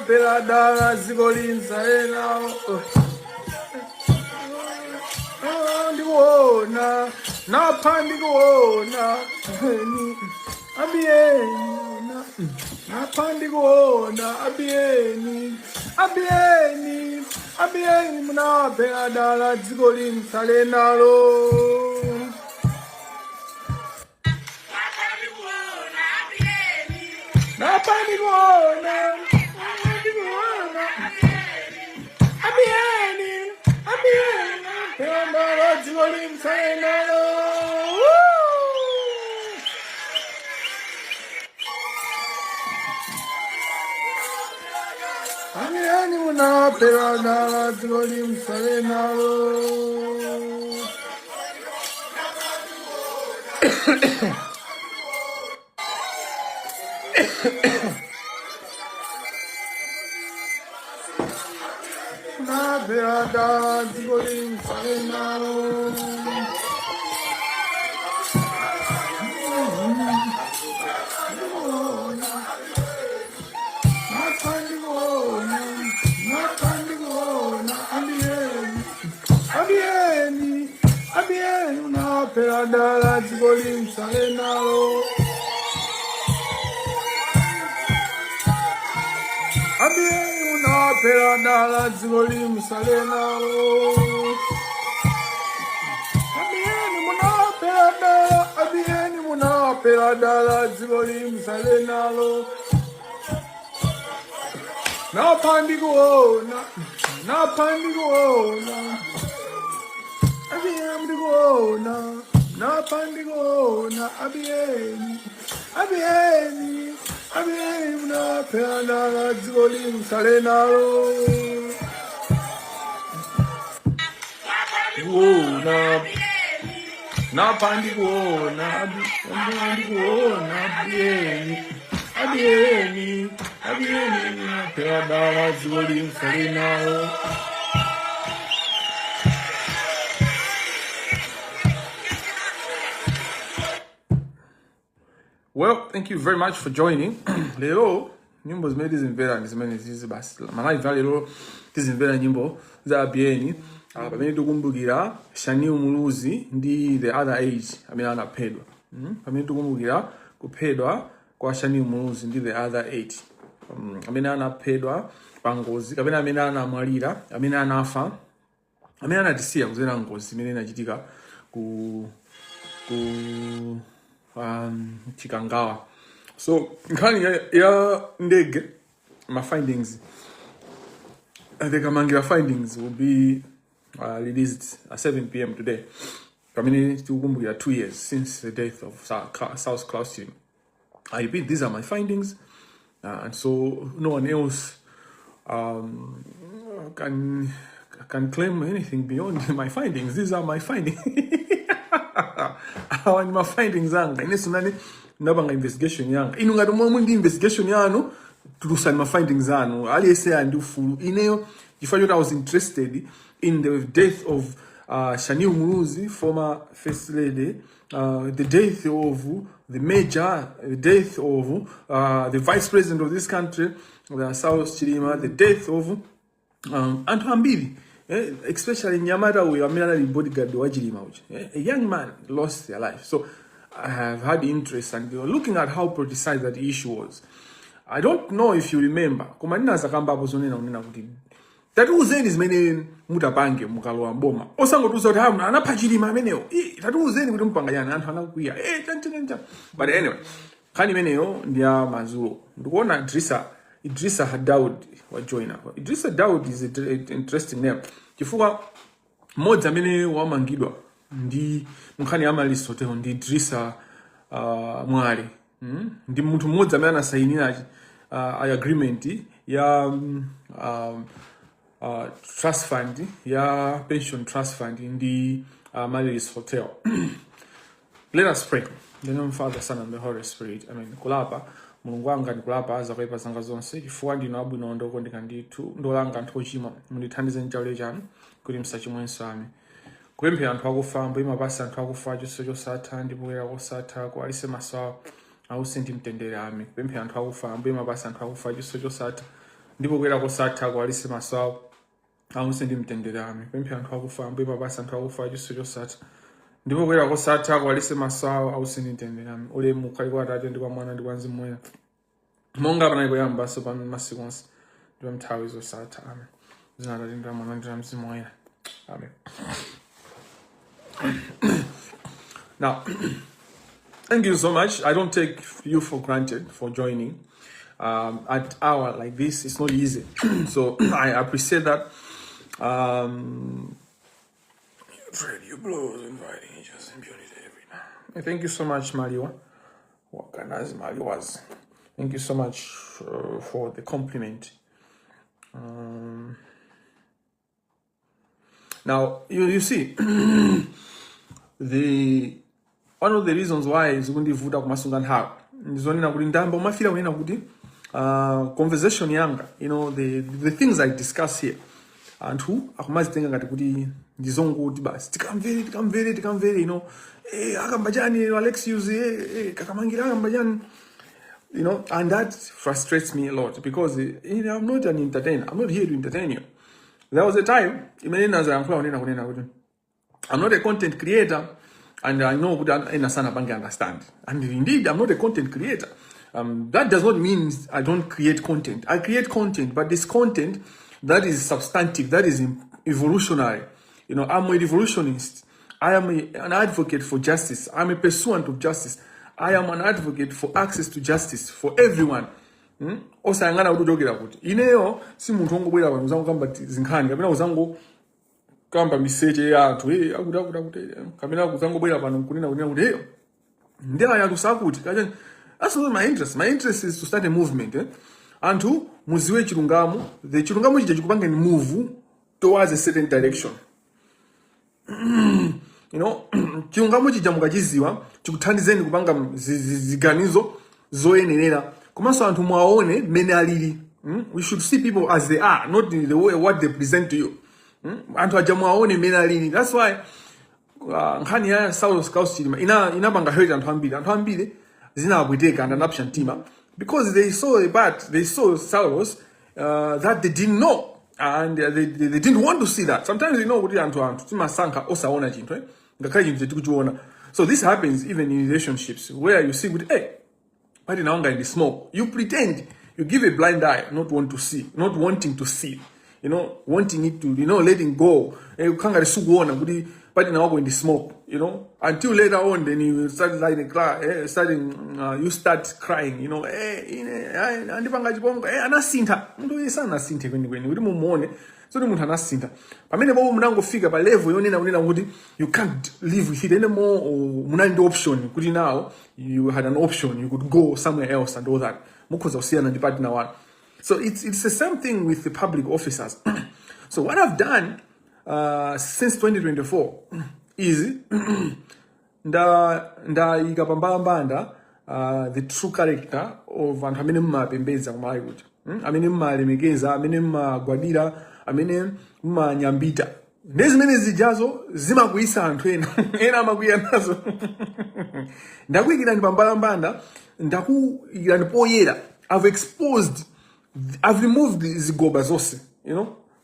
Munaphera dala dziko limsale nalo. Oh, ndikuona napha ndikuona eni abiyeni napha ndikuona abiyeni abiyeni abiyeni munaphera dala dziko limsale nalo. Napha ndikuona ndikuona abiyeni abiyeni munaphera dala dziko limsale nalo. Abiyeni munaphera dala dziko limsale nalo. Munaphera dala dziko limsale nalo. Napandikuona, napandikuona, abiyeni, abiyeni, abiyeni, munaphera dala dziko limsale nalo. Abiyeni munaphera dala dziko limsale nalo. Abiyeni munaphera dala, abiyeni munaphera dala dziko limsale nalo. Napha ndikuona, napha ndikuona, abiyeni ndikuona, napha ndikuona, abiyeni, abiyeni, abiyeni munaphera dala dziko limsale nalo. Ndikuona, napha ndikuona, ndikuona, abiyeni, abiyeni, abiyeni munaphera dala dziko limsale nalo. Well, thank you very much for joining. Lero nyimbo zimene tizimvera ndi zimene zizi basi. Ma live lero tizimvera nyimbo za Abiyeni pamene tikumbukira Shanil Muluzi ndi the other eight amene anaphedwa. Pamene tikumbukira kuphedwa kwa Shanil Muluzi ndi the other eight amene anaphedwa pa ngozi kapena amene anamwalira, amene anafa, amene anatisiya kudzera ngozi imene inachitika ku Chikangawa. So nkhani ya ndege, ma findings, the Kamangira findings will be released at 7 p.m. today pamene tikukumbukira 2 years since the death of Saulos Klaus Chilima. I repeat, these are my findings, and so no one else can claim anything beyond my findings. These are my findings. Awa ndi ma findings anga. Ine sunani ndapanga investigation yanga. Inu ngati momwe ndi investigation yanu, tulusani ma findings anu. Aliyense ali ndi ufulu. Ineyo chifukwa choti I was interested in the death of Shanil Muluzi, former first lady, the death of the major, the death of the vice president of this country, the Saulos Chilima, the death of anthu ambiri, especially mnyamata uyo amene anali bodyguard wa Chilima uja, a young man lost their life. So I have had interest and we were looking at how politicized that issue was. I don't know if you remember, koma ndinazakambapo zonena kunena kuti tatiuzeni zimene mutapange mukalowa mboma, osangotiuza kuti "Ah, anapha Chilima amenewo." Ii, tatiuzeni kuti mupanga chani. Anthu anakwiya, chan chan chan. But anyway, nkhani imeneyo ndi ya madzulo. Ndikuona Idrisa Daud wa join up. Idrisa Daud is a interesting name chifukwa mmodzi amene wamangidwa ndi nkhani ya Amaryllis Hotel ndi Idrisa Mwale, Ndi munthu mmodzi amene anasayinira agreement ya trust fund ya pension trust fund ndi Amaryllis Hotel. Let us pray. In the name of the Father, Son, and the Holy Spirit. Amen. Kulapa, Mulungu wanga, ndikulapa zakuipa zanga zonse, chifukwa ndinu abwino ndokondeka ndithu ndolanga anthu ochimwa. Mundithandize mchaulere chanu kuti msachimwenso. Amen. Kupemphera anthu akufa. Ambuye, mapasa anthu akufa chisomo chosatha ndi kuyera kosatha, kuwalitse maso awo, ause ndi mtendere. Amen. Kupemphera anthu akufa. Ambuye, mapasa anthu akufa chisomo chosatha Ndipo kuyera kosatha kuwalitse maso awo, ause ndi mtendere. Amen. Pemphe anthu akufa. Ambuye, papasa anthu akufa chiso chosatha ndipo kuyera kosatha kuwalitse maso awo, ause ndi mtendere. Amen. Ulemu ukhale kwa Atate ndi kwa Mwana ndi kwa Mzimu Woyera, monga panali poyamba, tsopano, masiku onse, ndi pa nthawi zosatha. Amen. Zina la Atate ndi la Mwana ndi la Mzimu Woyera. Amen. Now, thank you so much. I don't take you for granted for joining at hour like this. It's not easy, so I appreciate that. Fred, you blows inviting angels impunity every now. Thank you so much, Mariwa. Wakanazi Mariwas. Thank you so much for the compliment. Now, you see, the one of the reasons why zikundivuta kumasunga nthawi ndizonena kuti ndamba umafira kunena kuti conversation yanga, the things I discuss here, anthu akumazitenga ngati kuti ndizongoti basi tikamvere, tikamvere, tikamvere, akamba chani Alexius, Kakamangira akamba chani, and that frustrates me a lot because I'm not an entertainer. I'm not here to entertain you. There was a time imene nazayankhula kunena kuti I'm not a content creator, and I know kuti ena sanapange understand. And indeed, I'm not a content creator. That does not mean I don't create content. I create content, but this content that is substantive, that is evolutionary. I'm a revolutionist. I am an advocate for justice. I'm a pursuant of justice. I am an advocate for access to justice for everyone. Osayang'ana kuti uchokera kuti. Ineyo si munthu wongobwera pano uzangokamba zinkhani kapena uzangokamba miseche ya anthu, akuti akuti akuti, kapena kuzangobwera pano kunena kuti ndi aya anthu sakuti kachani. That's not my interest. My interest is to start a movement, eh? Anthu muziwe chilungamo. The chilungamo chija chikupangeni move towards a certain direction. Chilungamo chija mukachiziwa chikuthandizeni kupanga ziganizo zoyenerera, komanso anthu mwaone mmene alili. We should see people as they are, not the way what they present to you. Anthu aja mwaone mmene alili. That's why nkhani ya Saulos Klaus Chilima inapanga hurt anthu ambiri. Anthu ambiri zinawapweteka and anapsha mtima because they saw a part, they saw Saulos that they didn't know and they didn't want to see that. Sometimes kuti anthu timasankha osaona chinthu, eh? Ngakhale chinthu tikuchiona. So this happens even in relationships where you see kuti, hey, partner wanga in the smoke. You pretend, you give a blind eye, not want to see, not wanting to see, wanting it to, letting go. Kanga sukuona kuti partner wako in the smoke, until later on then you start like cry, starting, you start crying, ine, andipanga chipongwe, anasintha. Munthu uyu sanasinthe kwenikweni kuti mumuone. So munthu anasintha. Pamene popo munangofika pa level yonena kunena kuti you can't live with it anymore, or munali ndi option kuti now you had an option, you could go somewhere else and all that. Mukhoza kusiyana ndi partner wanu. So it's the same thing with the public officers. So what I've done since 2024 is ndayika pambalambanda the true character of anthu amene mmapembedza kumalawi kuja, Amene mmalemekeza, amene mmagwadira, amene mmanyambita. Ndi zimene zijazo zimakwiyisa anthu ena. Ena amakwiya nazo. Ndakuyikirani pambalambanda, ndakuyikirani poyera. I've exposed, I've removed zigoba zonse,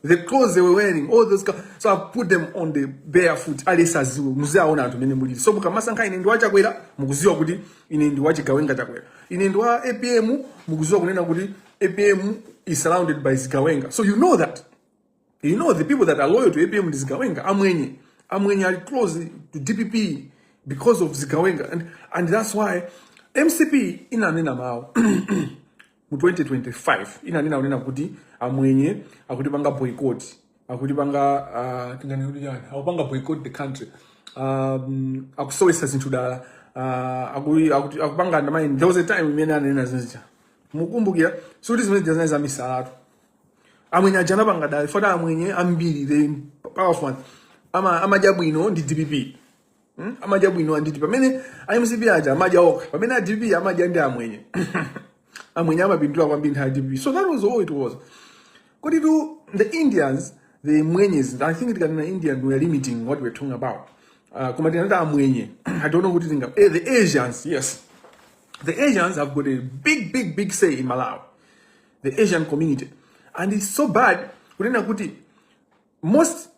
the clothes they were wearing, all those. So I've put them on the barefoot. Aliyense aziwe, muziaona anthu mene mulili. So mukamasankha ine ndi wachakwera, mukuziwa kuti ine ndi wachigawenga Chakwera. Ine ndi wa APM, mukuziwa kunena kuti APM is surrounded by zigawenga. So you know that. You know the people that are loyal to APM ndi zigawenga. Amwenye. Amwenye are close to DPP because of zigawenga. And that's why MCP inanena mawu mu 2025, inanena kunena kuti amwenye akuti panga boycott, akuti panga tingani kuti chani, akupanga boycott the country, akusowesa zinthu dala, akupanga undermine. There was a time imene ananena zinthu, mukumbukira? Sikuti zimene zinali za misalatu. Amwenye aja anapanga dala fota. Amwenye ambiri, the powerful ones, amadya bwino ndi DPP. Amadya bwino anditi pamene MCP aja amadya okha, pamene a DPP amadya ndi amwenye. Amwenye amapindula kwambiri nthawi ya DPP. So that was all it was. Kodi tu the Indians, the mwenyes, I think tikanena Indian we are limiting what we're talking about. Koma tinati amwenye, I don't know kuti tinga the Asians, yes, the Asians have got a big, big, big say in Malawi, the Asian community. And it's so bad kunena kuti most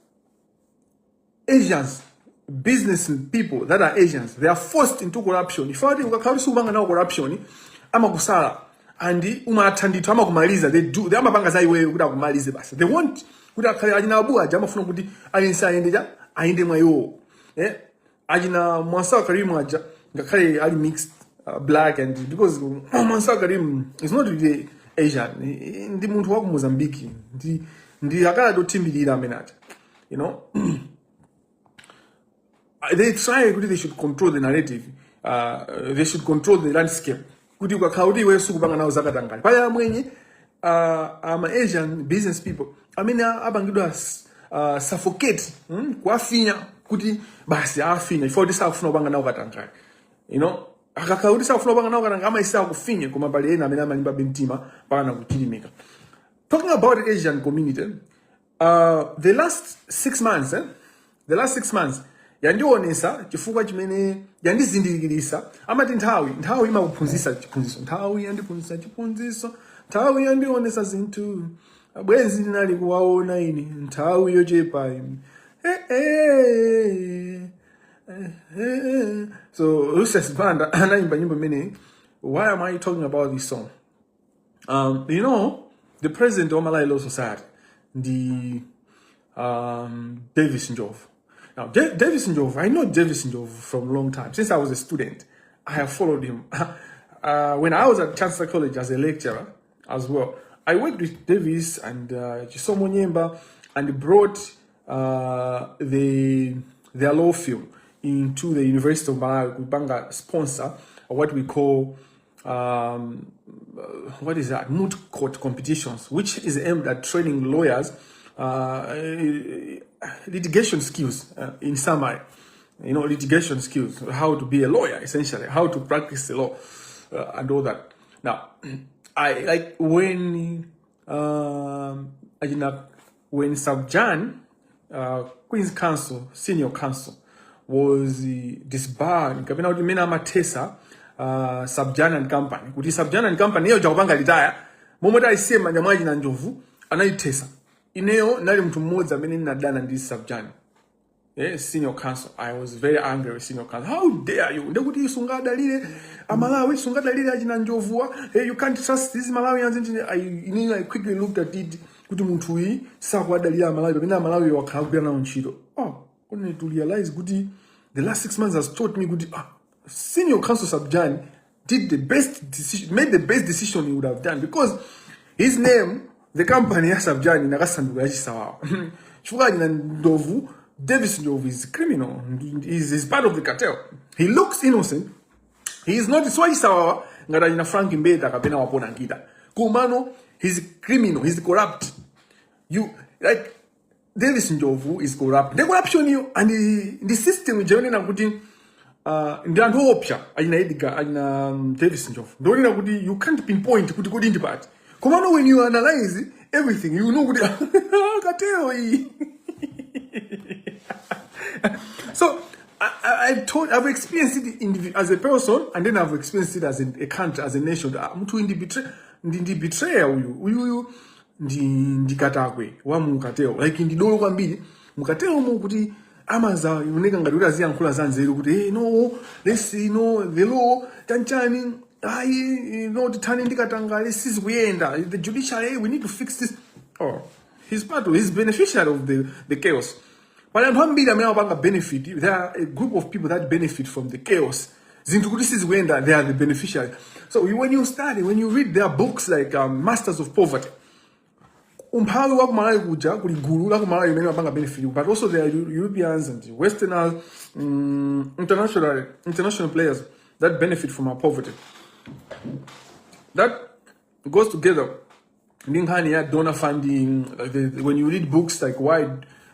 Asians, business people that are Asians, they are forced into corruption. If I ukakhala kuti supanga nawo corruption, amakusala and umatha ndithu, amakumaliza. They do, they amapanga za iweyo kuti akumalize basi. They want kuti akhale achina Abu aja, amafuna kuti aliyense ayende cha ayende mwa iwowo, eh? Achina Mwansa Karim aja, ngakhale ali mixed, black, and because Mwansa Karim is not really Asian, ndi munthu wa ku Mozambique, ndi akala othimbirira amene aja. They try kuti they should control the narrative, they should control the landscape, kuti ukakhala kuti iwe sukupanga nawo zakatangale. Pali amwenye, ama Asian business people amene apangidwa suffocate, kuafinya kuti basi afinya ifo kuti sakufuna kupanga nawo katangale. Akakhala kuti sakufuna kupanga nawo katangale, amayesa akufinye, koma pali ena amene amalimba mtima mpaka nakuchilimika. Talking about Asian community, the last 6 months, eh? The last 6 months yandionesa chifukwa chimene yandizindikirisa. Amati nthawi imakuphunzitsa chiphunzitso. Nthawi yandiphunzitsa chiphunzitso, nthawi yandionesa zinthu bwenzi ndinali kuwaona ine nthawi yochepa ine. Eh, eh, eh, eh. So Lucius Banda anayimba nyimbo imeneyi. Why am I talking about this song? The president of Malawi Law Society, the Davis Njobvu. Now, Davis Njobvu, I know Davis Njobvu from long time. Since I was a student, I have followed him. When I was at Chancellor College as a lecturer as well, I worked with Davis and Chisomo Nyemba and brought their law firm into the University of Malawi, kupanga sponsor what we call, what is that, moot court competitions, which is aimed at training lawyers litigation skills. In summary, litigation skills, how to be a lawyer, essentially, how to practice the law, and all that. Now, I like when when Sabjan, Queen's Counsel, Senior Counsel, was disbarred, kapena kuti mene amathesa Sabjan and Company, kuti Sabjan and Company iyo jakupanga retire momwe tayisiye manja mwa achina Njovu, anayithesa. Ineyo nali munthu mmodzi amene ndinadana ndi Sabjan, senior counsel. I was very angry with senior counsel. How dare you? Ndekuti sungadalire Amalawi, sungadalire achina Njovuwa. Hey, you can't trust these Malawians. I quickly looked at it kuti munthu uyi sakuwadalira Amalawi pamene Amalawi wakhala kugwira nawo ntchito. Oh, only to realize kuti the last 6 months has taught me kuti senior counsel Sabjan did the best decision, made the best decision he would have done, because his name, the company ya Sabjan inakasanduka yachisawawa, chifukwa achina Ndovu, Davis Njovu is criminal, is part of the cartel. He looks innocent. He is not swachisawawa ngati achina Frank Mbeta kapena Wapona Nkita, komano he's criminal, he's corrupt. You like Davis Njovu is corrupt. The corruption iyo and the system ijaonena kuti ndi anthu opsa achina Edgar, achina Davis Njovu, ndionena kuti you can't pinpoint kuti kodi ndi pati, komano when you analyze everything, you know kuti cartel iyi. So I've experienced it as a person, and then I've experienced it as a country, as a nation. Ah, munthu ndi betray, ndi betrayer uyu, uyuyu ndi katakwe wa mu cartel, like ndi dolo kwambiri mu cartel mu kuti amaza oneka ngati kuti aziyankhula za nzeru kuti, "Hey, no, let's see, no, the law chanchani, ayi, no, tithane ndi katangale, sizikuyenda, the judiciary, we need to fix this." Oh, he's beneficiary of the chaos. Pali anthu ambiri amene amapanga benefit. There are a group of people that benefit from the chaos. Zinthu kuti sizikuyenda, they are the beneficiary. So when you study, when you read their books like Masters of Poverty, umphawi wa kumalawi kuja kuli gulu la kumalawi limene mapanga benefit, but also there are Europeans and Westerners, international players that benefit from our poverty. That goes together ndi nkhani ya donor funding. Like when you read books like why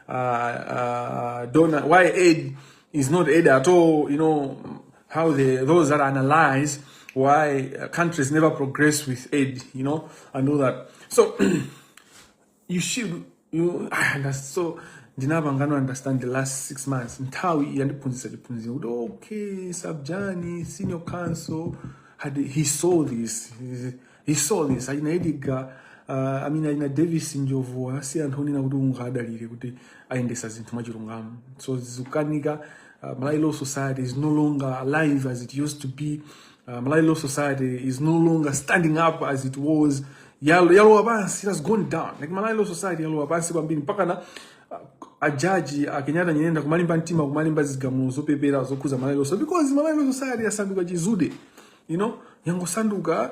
donor, why aid is not aid at all, you know how the those that analyze why countries never progress with aid and all that. So you should you I understand. So ndinapangano understand the last 6 months, nthawi yandiphunzitsa chiphunziro kuti okay, Sabjani senior counsel had he saw this, he saw this. Achina Edgar I mean, achina Davis Njovu si anthu onena kuti ungadalire kuti ayendesa zinthu mwachilungamo. So zikukanika. Malawi Law Society is no longer alive as it used to be. Malawi Law Society is no longer standing up as it was. Yalowa pansi. It has gone down. Like, Malawi Law Society yalowa pansi kwambiri, mpaka na ajaji a Kenyatta Nyirenda kumalimba mtima kumalimba zigamulo zopepera zokhuza Malawi Law Society, because Malawi Law Society yasanduka chizude, yangosanduka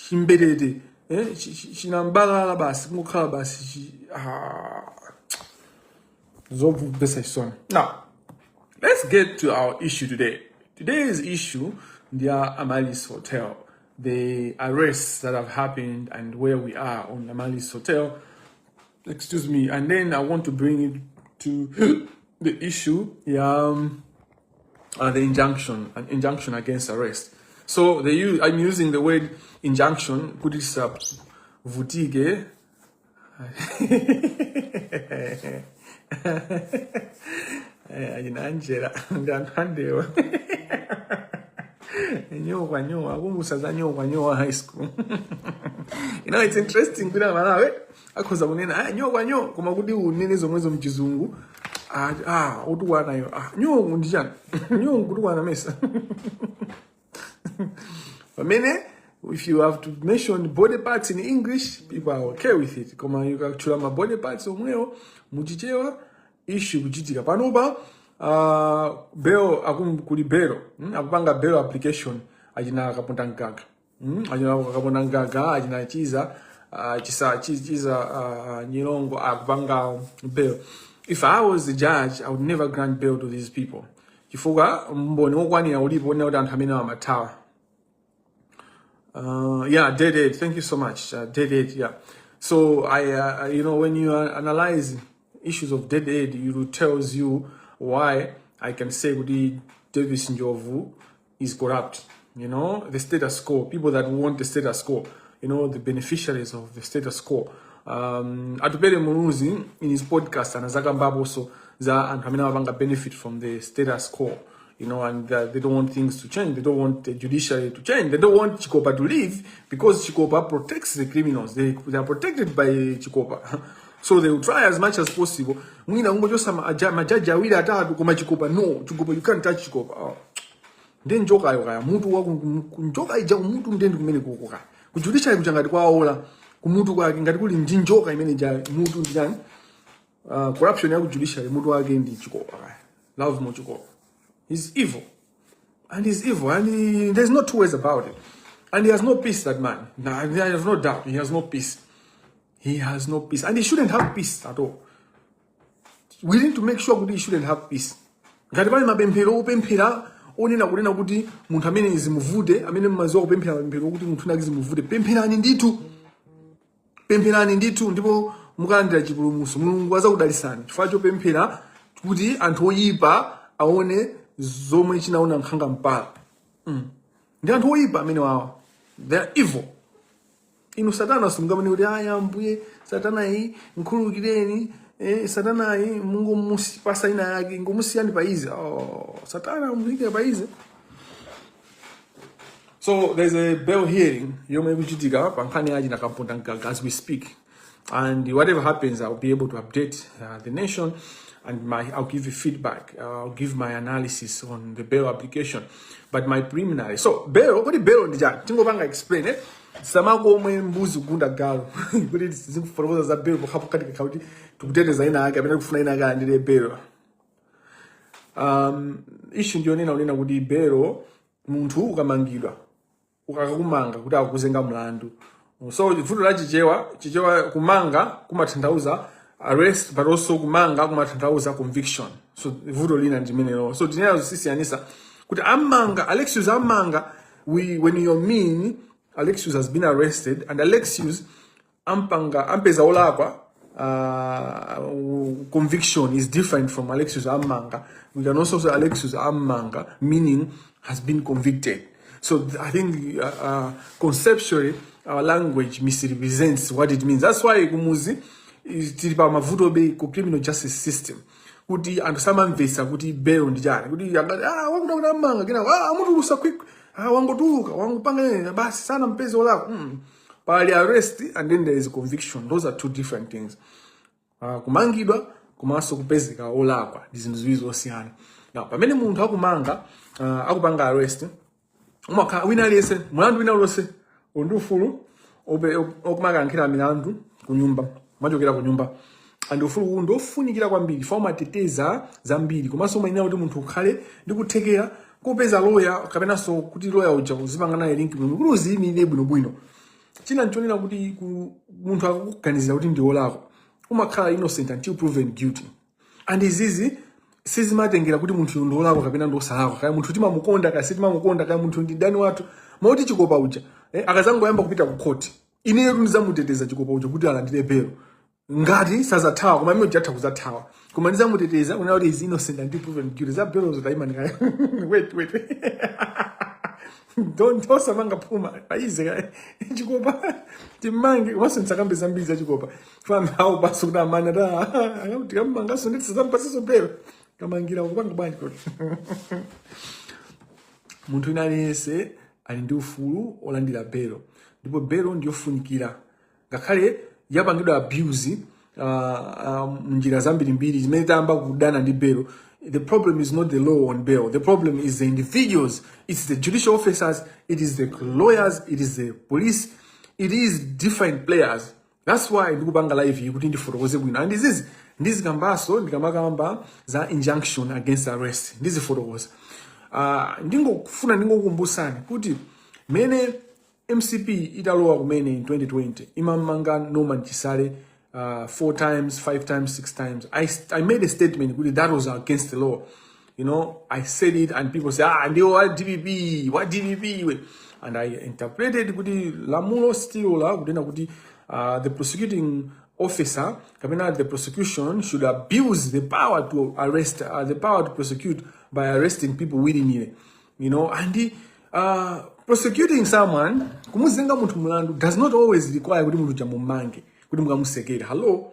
chimberete, eh, chinambalala basi, kungokhala basi zomvetsa chisoni. Now let's get to our issue today. Today's issue ndi Amaryllis Hotel, the arrests that have happened and where we are on Amaryllis Hotel. Excuse me. And then I want to bring it to the issue, yeah, the injunction, an injunction against arrest. So they use, I'm using the word injunction kuti tisavutike. Achina Angela ndi anthu andewa nyowa nyowa akumbusa za nyowa nyowa high school. It's interesting kuti Amalawi akhoza kunena, "Ah, nyowa nyowa," koma kuti unene zomwezo mchizungu, ah, utukwana. Ah, nyowa ndi chani? Nyowa kutukwana mesa? Pamene if you have to mention body parts in English, people are okay with it, koma ukatchula ma body parts omwewo muchichewa, issue kuchitika panopa. Bail kuli bail, Akupanga bail application achina Kaponda Mgaga, Achina Kaponda Mgaga, achina Chiza, chisa Chiza, Nyilongo akupanga bail. If I was the judge, I would never grant bail to these people, chifukwa mboni wokwanira ulipo onena kuti anthu amene amathawa. Yeah, dead aid. Thank you so much. Dead aid. Yeah. So I, when you analyze issues of dead aid, it tells you why I can say kuti Davis Njovu is corrupt. The status quo, people that want the status quo, the beneficiaries of the status quo. Atupele Muluzi in his podcast anazakambapo za anthu amene amapanga benefit from the status quo and they don't want things to change. They don't want the judiciary to change. They don't want Chikopa to leave because Chikopa protects the criminals. They are protected by Chikopa. So they will try as much as possible. Mwina kungochosa majaji awiri atatu, koma Chikopa, no. Chikopa, you can't touch Chikopa. Oh. Ndiye njokayo kaya mutu wa njoka ija kumutu, ndiye ndi kumene kuko kaya ku judiciary kuja ngati kwaola kumutu kwake ngati kuli ndi njoka imene ija mutu ndi chani? Corruption ya ku judiciary mutu wake ndi Chikopa kaya, Lovemore Chikopa. He's evil and he's evil and there's no two ways about it, and he has no peace, that man. Nah, I have no doubt he has no peace. He has no peace and he shouldn't have peace at all. We need to make sure kuti he shouldn't have peace. Ngati pali mapemphero opemphera onena kunena kuti munthu amene zimuvute, amene mmaziwa kupemphera mapemphero okuti munthu unake zimuvute, pempherani ndithu, pempherani ndithu, ndipo mukalandira chipulumutso. Mulungu azakudalisani chifukwa chopemphera kuti anthu oyipa aone zomwe chinaona nkhanga mpala. Ndi anthu oyipa amene wawa, they are evil. Inu, satana sungamene kuti, "Aya ambuye, satana iyi nkhululukireni, satana iyi mungomusipasa ina yake, ngomusiyani pa izi." Oh, satana muyike pa izi. So there's a bail hearing yomwe ikuchitika pa nkhani yachi na Kaponda Mgaga as we speak, and whatever happens, I'll be able to update the nation and my I'll give you feedback. I'll give my analysis on the bail application. But my preliminary, so bail, kodi bail ndi chani? Tingopanga explain, eh, samako omwe mbuzi kugunda galu kuti zikufotokoza za bail pokhapokha kuti tikuteteza ina ake amene kufuna ina ake alandire bail. Issue ndiyonena unena kuti bail, munthu ukamangidwa, ukakakumanga kuti akuzenga mlandu. So vuto la Chichewa, Chichewa kumanga kumatanthauza arrest, but also kumanga kumatanthauza conviction. So vuto lina ndimenelo. So tinena zosisiyanisa kuti amanga Alexius, amanga, when you mean Alexius has been arrested and Alexius ampanga ampeza olakwa, conviction is different from Alexius amanga. We can also say Alexius amanga, meaning has been convicted. So I think conceptually our language misrepresents what it means. That's why kumuzi tili pa mavuto be ku criminal justice system, kuti anthu samamvetsa kuti bail ndi chani, kuti angati, "Ah, wakuda kuti amanga," kena, "Ah, amutulusa quick, ah, wangotuluka, wangopanga nene basi, sana mpeze olakwa." Pali arrest and then there is conviction. Those are two different things. Kumangidwa komanso kupezeka olakwa ndi zinthu ziwiri zosiyana. Now pamene munthu akumanga, akupanga arrest, umakhala wina aliyense, mulandu wina uliwonse uli ndi ufulu okumakankhira milandu ku nyumba, machokera ku nyumba. And ufulu uwu ndofunikira kwambiri fa umateteza zambiri, komanso umayenera kuti munthu ukhale ndi kuthekera kupeza lawyer kapenanso kuti lawyer uja uzipanga naye link bwino kuti uziyimirire bwinobwino. China nchonena kuti munthu akakuganizira kuti ndi wolakwa, umakhala innocent until proven guilty. And izizi sizimatengera kuti munthu ndi wolakwa kapena ndi wosalakwa, kaya munthu timamukonda kaya sitimamukonda, kaya munthu ndi mdani wathu. Mauti Chikopa uja, akazangoyamba kupita ku court, ineyo ndizamuteteza Chikopa uja kuti alandire belo ngati sazathawa. Koma imene ujatha kuzathawa, koma ndizamuteteza kunena kuti is innocent until proven guilty. Za belo zotayima ndikaya, wait, wait, don't osamanga phuma paize kaya Chikopa timmange. Komanso ndisakambe zambiri za Chikopa fana awo basi kuti amana ta tikammangaso nditi sizampasiso belo kamangira kupanga bwanji kuti munthu wina aliyense ali ndi ufulu olandira belo, ndipo belo ndiyofunikira ngakhale yapangidwa abuse mnjira zambirimbiri zimene tayamba kudana ndi belo. The problem is not the law on bail. The problem is the individuals. It's the judicial officers, it is the lawyers, it is the police, it is different players. That's why ndikupanga live iyi kuti ndifotokoze bwino. And izizi ndizikambaso ndikamakamba za injunction against arrest, ndizifotokoza. Ndingofuna ndingokumbusani kuti mene MCP italowa kumene in 2020, imamanga Norman Chisale four times, five times, six times. I made a statement kuti that was against the law. I said it and people say, "Ah, ndiwo wa DPP, wa DPP we." And I interpreted kuti lamulo still la kunena kuti the prosecuting officer kapena the prosecution should abuse the power to arrest, the power to prosecute by arresting people willingly. And prosecuting someone, kumuzenga munthu mulandu, does not always require kuti munthu chamumange kuti mukamusekere. Hello?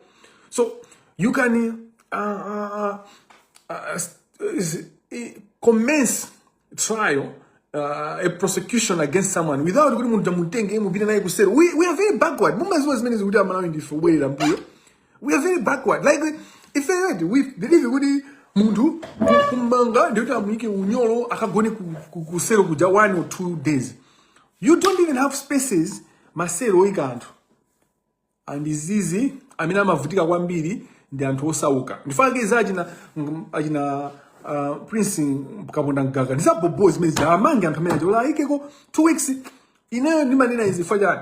So you can commence trial, a prosecution against someone without kuti munthu amutenge mupite naye kusero. We are very backward. Mumaziwa zimene zikuti Amalawi ndife kubwerera mbuyo. We are very backward. Like ife we believe kuti munthu kumanga ndikuti amuyike unyolo akagone kusero kuja 1 or 2 days. You don't even have spaces, masero oyika anthu. And izizi amene amavutika kwambiri ndi anthu osauka. Ndifake za achina Prince Kaponda Mgaga ndizabobo zimene amange anthu amene achola ayikeko 2 weeks. Ineyo ndimanena izi chifukwa chani?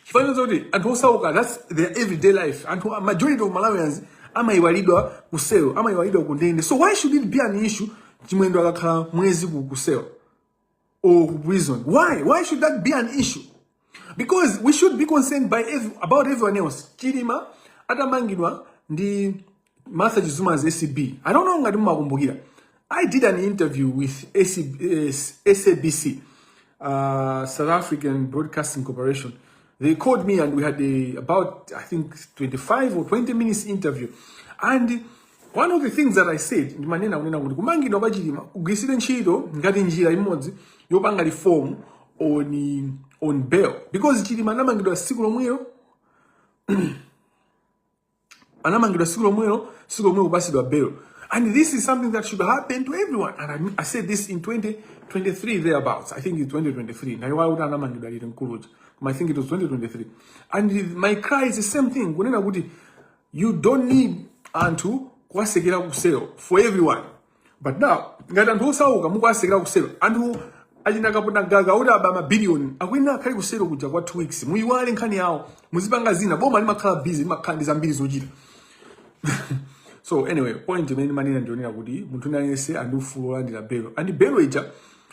Chifukwa kuti anthu osauka, that's their everyday life. Anthu, majority of Malawians amayiwalidwa kuselo, amayiwalidwa kundende. So why should it be an issue Chimwendo akakhala mwezi kuselo or ku prison? Why should that be an issue? Because we should be concerned about everyone else. Chilima atamangidwa ndi Martha Chizuma's ACB, I don't know ngati mumakumbukira, I did an interview with ACB, SABC, South African Broadcasting Corporation. They called me and we had a about, I think, 25 or 20 minutes interview. And one of the things that I said, ndimanena kunena kuti kumangidwa kwa Chilima kugwiritsidwe ntchito ngati njira imodzi yopanga reform on bail, because Chilima anamangidwa tsiku lomwelo, anamangidwa tsiku lomwelo, tsiku lomwelo kupasidwa bail. And this is something that should happen to everyone. And I said this in 2023 thereabouts. I think in 2023. Ndayiwala kuti anamangidwa liti mkuluja, koma I think it was 2023. And my cry is the same thing, kunena kuti you don't need anthu kuwasekera kuselo for everyone. But now ngati anthu osauka mukuwasekera kuselo, anthu achina Kaponda Gaga kuti aba mabiliyoni akuyenera akhale kuselo kuja kwa 2 weeks, muyiwale nkhani yawo, muzipanga zina. Boma limakhala busy, limakhala ndi zambiri zochita. So anyway, point imene manena ndionera kuti munthu aliyense ali ndi ufulu olandira belo. And belo ija,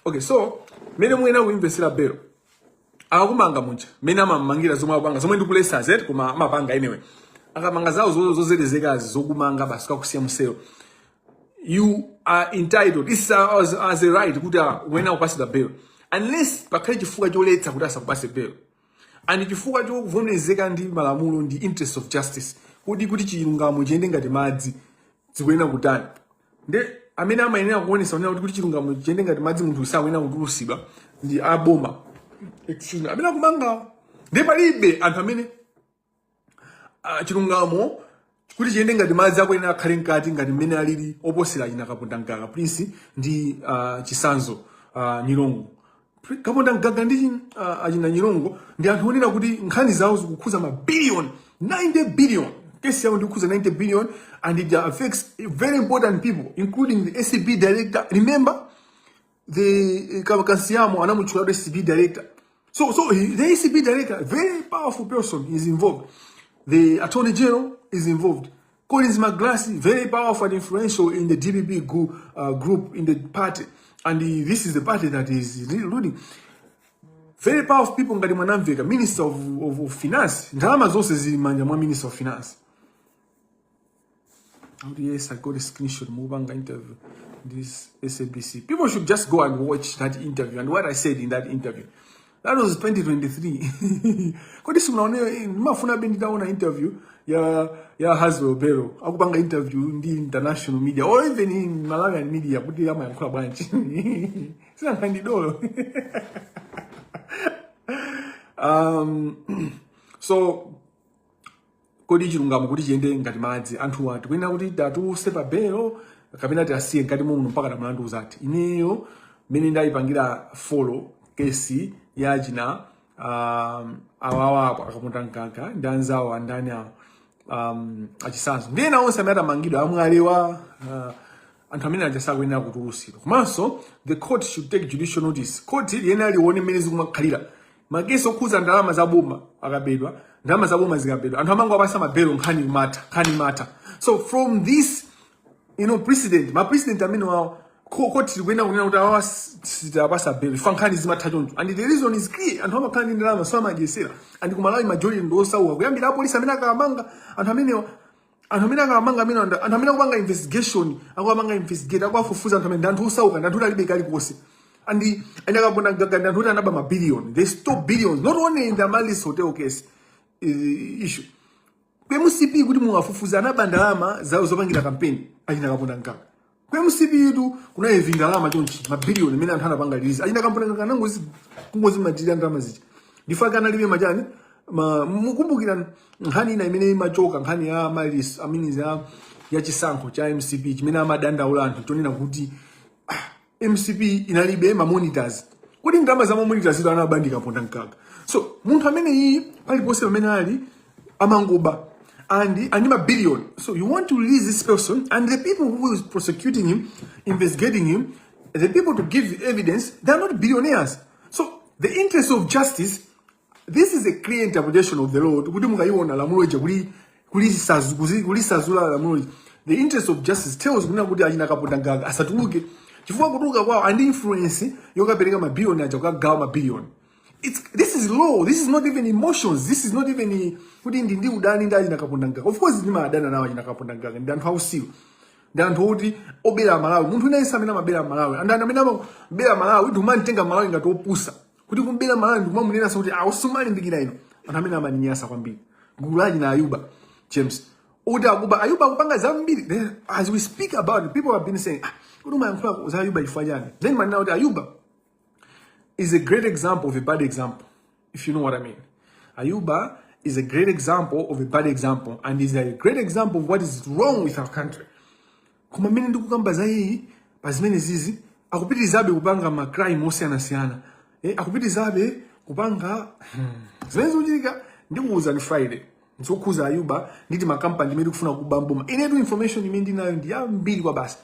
okay, so mmene muyenera kuimvesera belo, akakumanga muja mmene amamangira, zomwe akupanga, zomwe ndikulesa zet, koma amapanga anyway, akamanga zawo zozerezekazi zokumanga basi kakusiya muselo, you are entitled, it's as a right kuti uyenera kupasidwa bail unless pakhale chifukwa choletsa kuti asakupase bail. And chifukwa chovomerezeka ndi malamulo ndi interest of justice, kuti chilungamo chiyende ngati madzi. Zikuyenera kutani? Nde amene amayenera kuonesa kunena kuti chilungamo chiyende ngati madzi, munthu sakuyenera kutulusidwa, ndi aboma, excuse me, amene akumangawo. Ndi palibe anthu amene chilungamo kuti chiyende ngati madzi akuyenera akhale mkati ngati mmene alili oposera achina Kaponda Mgaga Prince ndi Chisanzo Nyirongo. Kaponda Mgaga ndi achina Nyirongo ndi anthu onena kuti nkhani zawo zikukhuza ma billion, 90 billion. Kesi yawo ndikukhuza 90 billion and it affects very important people, including the ACB director. Remember the Kansiamo anamutchula the ACB director. So the ACB director, very powerful person, is involved. The attorney general is involved. Collins Magalasi, very powerful and influential in the DPP group in the party, and this is the party that is ruling. Very powerful people ngati Mwanamveka, minister of finance. Ndalama zonse zili manja mwa minister of finance. Akuti, "Yes, I got a screenshot mupanga interview this SABC." People should just go and watch that interview and what I said in that interview. That was 2023. Kodi simunaone? Ndimafuna be nditaona interview ya Haswell Bello akupanga interview ndi international media or even in Malawian media kuti amayankhula bwanji. Sinankhandi dolo. So kodi chilungamo kuti chiyende ngati madzi, anthu tikuyenera kuti tatuluse pa belo kapena tiasiye mkati muno mpaka mlandu uzati? Ineyo mmene ndayipangira follow kesi yachina awawa apo Akaponda Mgaga ndi anzawo andani awo, achisanzo ndi ena onse amene atamangidwa amwalewa, anthu amene aja sakuyenera kutulusidwa. Komanso the court should take judicial notice. Court liyenera lione mmene zikumakhalira makesi okhuza ndalama za boma. Akabedwa ndalama za boma, zikabedwa, anthu amango apasa mabelo, nkhani imatha, nkhani imatha. So from this precedent, ma precedent amene wawo, court likuyenera kunena kuti awa sitapasa belo ifa nkhani zimatha choncho. And the reason is clear: anthu amakhala ndi ndalama, so amadyesera. And kumalawi majority ndi osauka, kuyambira apolisi amene akamanga anthu amenewa, anthu amene akamanga amene, anthu amene akupanga investigation, akupanga investigate, akuwafufuza anthu amene ndi anthu osauka, ndi anthu kuti alibe kalikonse. And Akaponda Mgaga ndi anthu kuti anaba mabiliyoni. They stole billions not only in the Amaryllis Hotel case issue. Ku MCP kuti muwafufuze, anaba ndalama zawo zopangira kampeni achina Kaponda Mgaga. Ku MCP itu kunayevi ndalama chonchi, mabiliyoni amene anthu anapanga release. Achina Kaponda Mgaga anangozi kungozimatira ndalama zija ndifaka analibe machani ma. Mukumbukira nkhani ina imene imachoka, nkhani ya Amaryllis amene ya chisankho cha MCP, chimene amadandaula anthu chonena kuti MCP inalibe ma monitors, kuti ndalama za ma monitors ito anabandika Kaponda Mgaga. So munthu amene iyi paliponse pamene ali amangoba and ma billion. So you want to release this person, and the people who is prosecuting him, investigating him, the people to give evidence, they are not billionaires. So the interest of justice, this is a clear interpretation of the law kuti mukayiona lamulo ija kuli kulisazula lamulo ija, the interest of justice tells kunena kuti achina Kaponda Mgaga asatuluke, chifukwa kutuluka kwawo and influence yokapereka mabiliyoni aja, kukagawa mabiliyoni. This is law. This is not even emotions. This is not even kuti ndi udani ndi achina Kaponda Mgaga. Of course ndimadana nawo achina Kaponda Mgaga, ndi anthu ausiwa, ndi anthu oti obera Malawi. Munthu wina yense amene amabera Malawi, anthu amene amabera Malawi, ndikumamtenga Malawi ngati opusa kuti kumbera Malawi, ndikumamunenanso kuti awusumalimbikira ino. Anthu amene amaninyasa kwambiri, gulu lachi na Ayuba James kuti akuba. Ayuba akupanga zambiri. Then, as we speak about it, people have been saying, "Ah, kuti umayankhula za Ayuba chifukwa chani?" Then manena kuti Ayuba is a great example of a bad example, if you know what I mean. Ayuba is a great example of a bad example and is a great example of what is wrong with our country. Koma mmene ndikukamba za iyi pa zimene zizi, akupitirizabe kupanga ma crime osiyanasiyana, akupitirizabe kupanga zimene zikuchitika. Ndikuwuzani Friday nzokhuza Ayuba nditi makampani imene tikufuna kuba mboma. Inetu information imene ndinayo ndi yambiri kwa basi.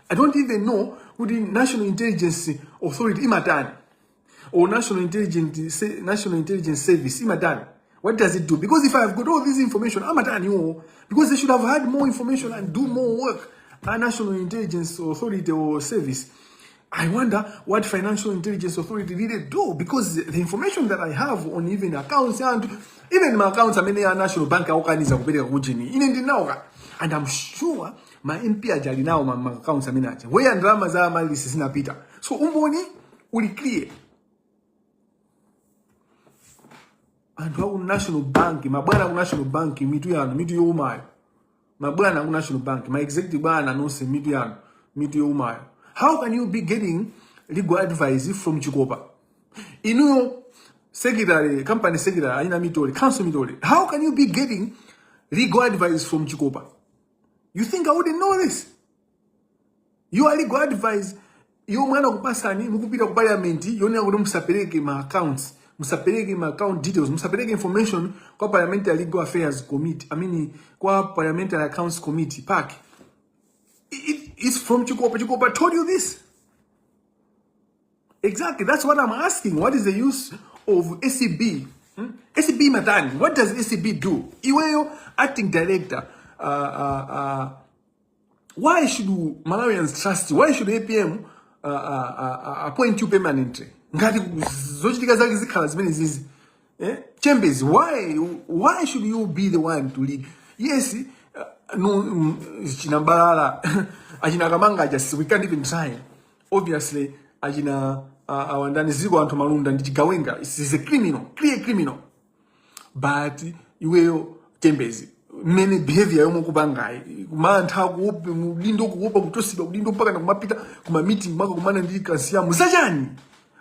I don't even know kuti National Intelligence Authority imatani or National Intelligence Service imatani. What does it do? Because if I've got all this information, amatani iwo? Because they should have had more information and do more work, a National Intelligence Authority or Service. I wonder what Financial Intelligence Authority really do, because the information that I have on even accounts and even my accounts amene ya National Bank akukaniza kupereka kujini, ine ndinawo ka, and I'm sure ma MP aja ali nawo ma accounts amene aja where ndalama za Amaryllis zinapita. So umboni uli clear. Anthu aku National Bank, mabwana aku National Bank, mitu yanu mitu youmayo. Mabwana aku National Bank, ma executive bwana nonse, mitu yanu mitu youmayo. How can you be getting legal advice from Chikopa? Inuyo Secretary, company secretary aina Mitole, Counsel Mitole, how can you be getting legal advice from Chikopa? You think I wouldn't know this? You are legal advice yomwe anakupasani mukupita ku parliament, yonena kuti musapereke ma accounts, musapereke ma account details, musapereke information kwa Parliamentary Legal Affairs Committee, I mean, kwa Parliamentary Accounts Committee, PAC. It's from Chikopa. Chikopa told you this. Exactly, that's what I'm asking. What is the use of ACB? Hmm? ACB matani, what does ACB do? Iweyo acting director, why should Malawians trust you? Why should APM appoint you permanently? Ngati zochitika zake zikhala zimene zizi. Eh? Chambers, why should you be the one to lead? Yes, no, achina Balala, achina Kamanga, just we can't even try. Obviously, achina awandani ziko anthu malunda ndi chigawenga. Is a criminal, clear criminal. But iweyo Chambers, mmene behavior yomwe kupangayi, kumantha, kuopa udindo, kuopa kuchosedwa udindo, mpaka nakumapita kuma meeting mwaka kumana ndi Kansiamu zachani?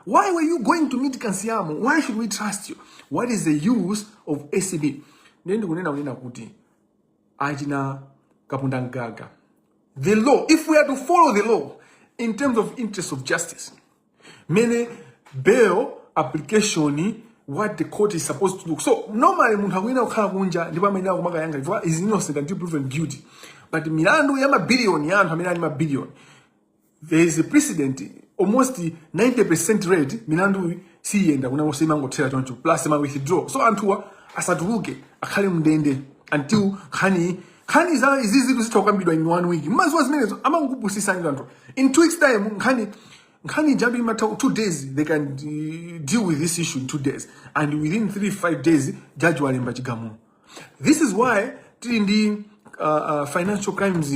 Why were you going to meet Kansiamu? Why should we trust you? What is the use of ACB? Ndiye ndikunena kunena kuti achina Kapunda Mgaga, the law, if we are to follow the law in terms of interest of justice, mene bail application, what the court is supposed to do. So normally munthu akuyenera kukhala kunja ndipo amayenera kumakayankha chifukwa is innocent until proven guilty. But milandu ya mabiliyoni, ya anthu amene ali mabiliyoni, there is a precedent, almost 90% rate milandu siyenda kuna imangothera choncho, plus ma withdraw. So anthuwa asatuluke, akhale mndende until nkhani za izi zitu zitha kukambidwa in one week. Mmazuwa zimenezo amangokupusisani anthu. In 2 weeks time nkhani jabu imatha 2 days. They can deal with this issue in 2 days, and within 3-5 days judge walemba chigamulo. This is why tili ndi Financial Crimes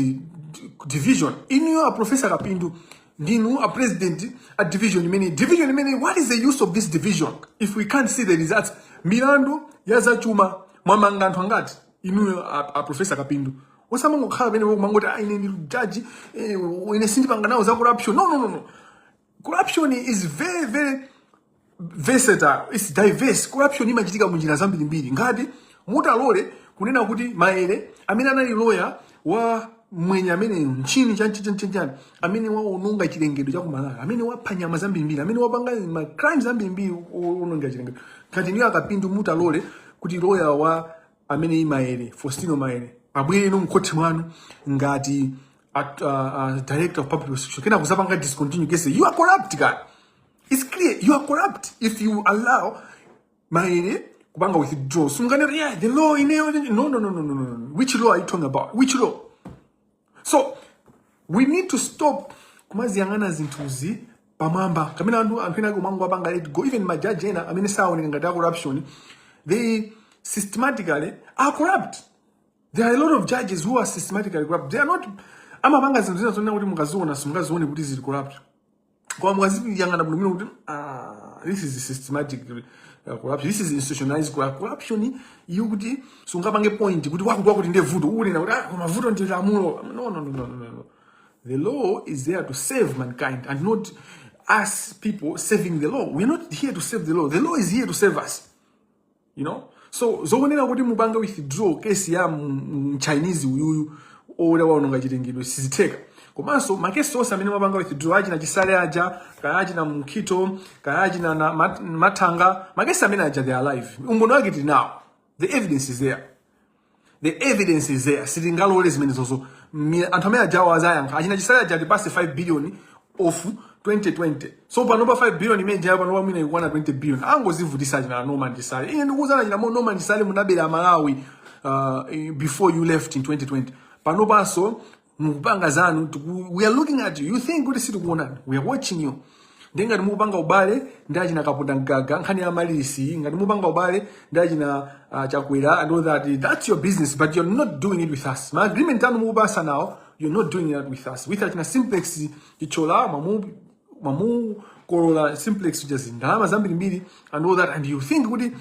Division. Inuyo a Professor Kapindu, ndinu a president a division imene. Division imene, what is the use of this division if we can't see the results? Milandu ya zachuma mwamanga anthu angati? Inuyo a Professor Kapindu, osamangokhala pene kumangoti, "Ah, ine ndi judge, ine sindipanga nawo za corruption." No, no, no, no. Corruption is very, very versatile. It's diverse. Corruption imachitika munjira zambirimbiri. Ngati mutalole kunena kuti Maere amene anali lawyer wa mwenye amene nchini chanchichanchani, amene waononga chilengedwe cha kuMalawi, amene wapha nyama zambirimbiri, amene wapanga ma crimes ambirimbiri ononga chilengedwe, ngati niyo aKapindu mutalole kuti lawyer wa amene Maere, Faustino Maere, abwere ino mkhoti mwanu ngati Director of Public Prosecution, kena kuzapanga discontinue case, you are corrupt guy. It's clear you are corrupt if you allow Maere kupanga withdraw. Sungane, yeah, the law ineyo. No, no, no, no, no, no. Which law are you talking about? Which law? So we need to stop kumaziyang'ana zinthuzi pamwamba kamene anthu ena kumango apanga let go. Even majaji ena amene saoneka ngati a corruption, they systematically are corrupt. There are a lot of judges who are systematically corrupt. They are not, amapanga zinthu zina zonena kuti mukaziona simungazione kuti zili corrupt, koma mukaziyang'ana bwino kuti, ah, this is systematic corruption, this is institutionalized corruption. Iyo kuti sungapange point kuti wakuti wakuti ndiye vuto, ukunena kuti, ah, koma vuto ndi lamulo. No, no, no, no, no, no. The law is there to save mankind and not us people saving the law. We are not here to save the law. The law is here to save us. So zoonera kuti mupanga withdraw kesi ya Mchinese uyuyu ola waononga chilengedwe sizitheka. Komanso makesi onse amene mapanga withdraw, achina Chisale aja, kaya achina Mkhito, kaya achina na Mathanga, makesi amene aja, they are alive. Umboni wake tili nawo. The evidence is there, the evidence is there. Sitingalole zimene zozo. Anthu amene ajawo azayankha. Achina Chisale aja atipase 5 billion of 2020. So panopa 5 billion imene jayo panopa mwina ikwana 20 billion. Angozivutisa achina Norman Chisale. Ine ndikuwuzana, achina Norman Chisale, munabera Malawi before you left in 2020. Panopanso mukupanga zanu. We are looking at you. You think kuti sitikuonani? We are watching you. Ndiye ngati mukupanga ubale ndi achina Kaponda Mgaga, nkhani ya malisi, ngati mukupanga ubale ndi achina Chakwera and all that, that's your business, but you're not doing it with us. Ma agreement anu mukupasa nawo, you're not doing that with us. With achina Simplex Chichola, mwamukolola Simplex just ndalama zambirimbiri and all that, and you think kuti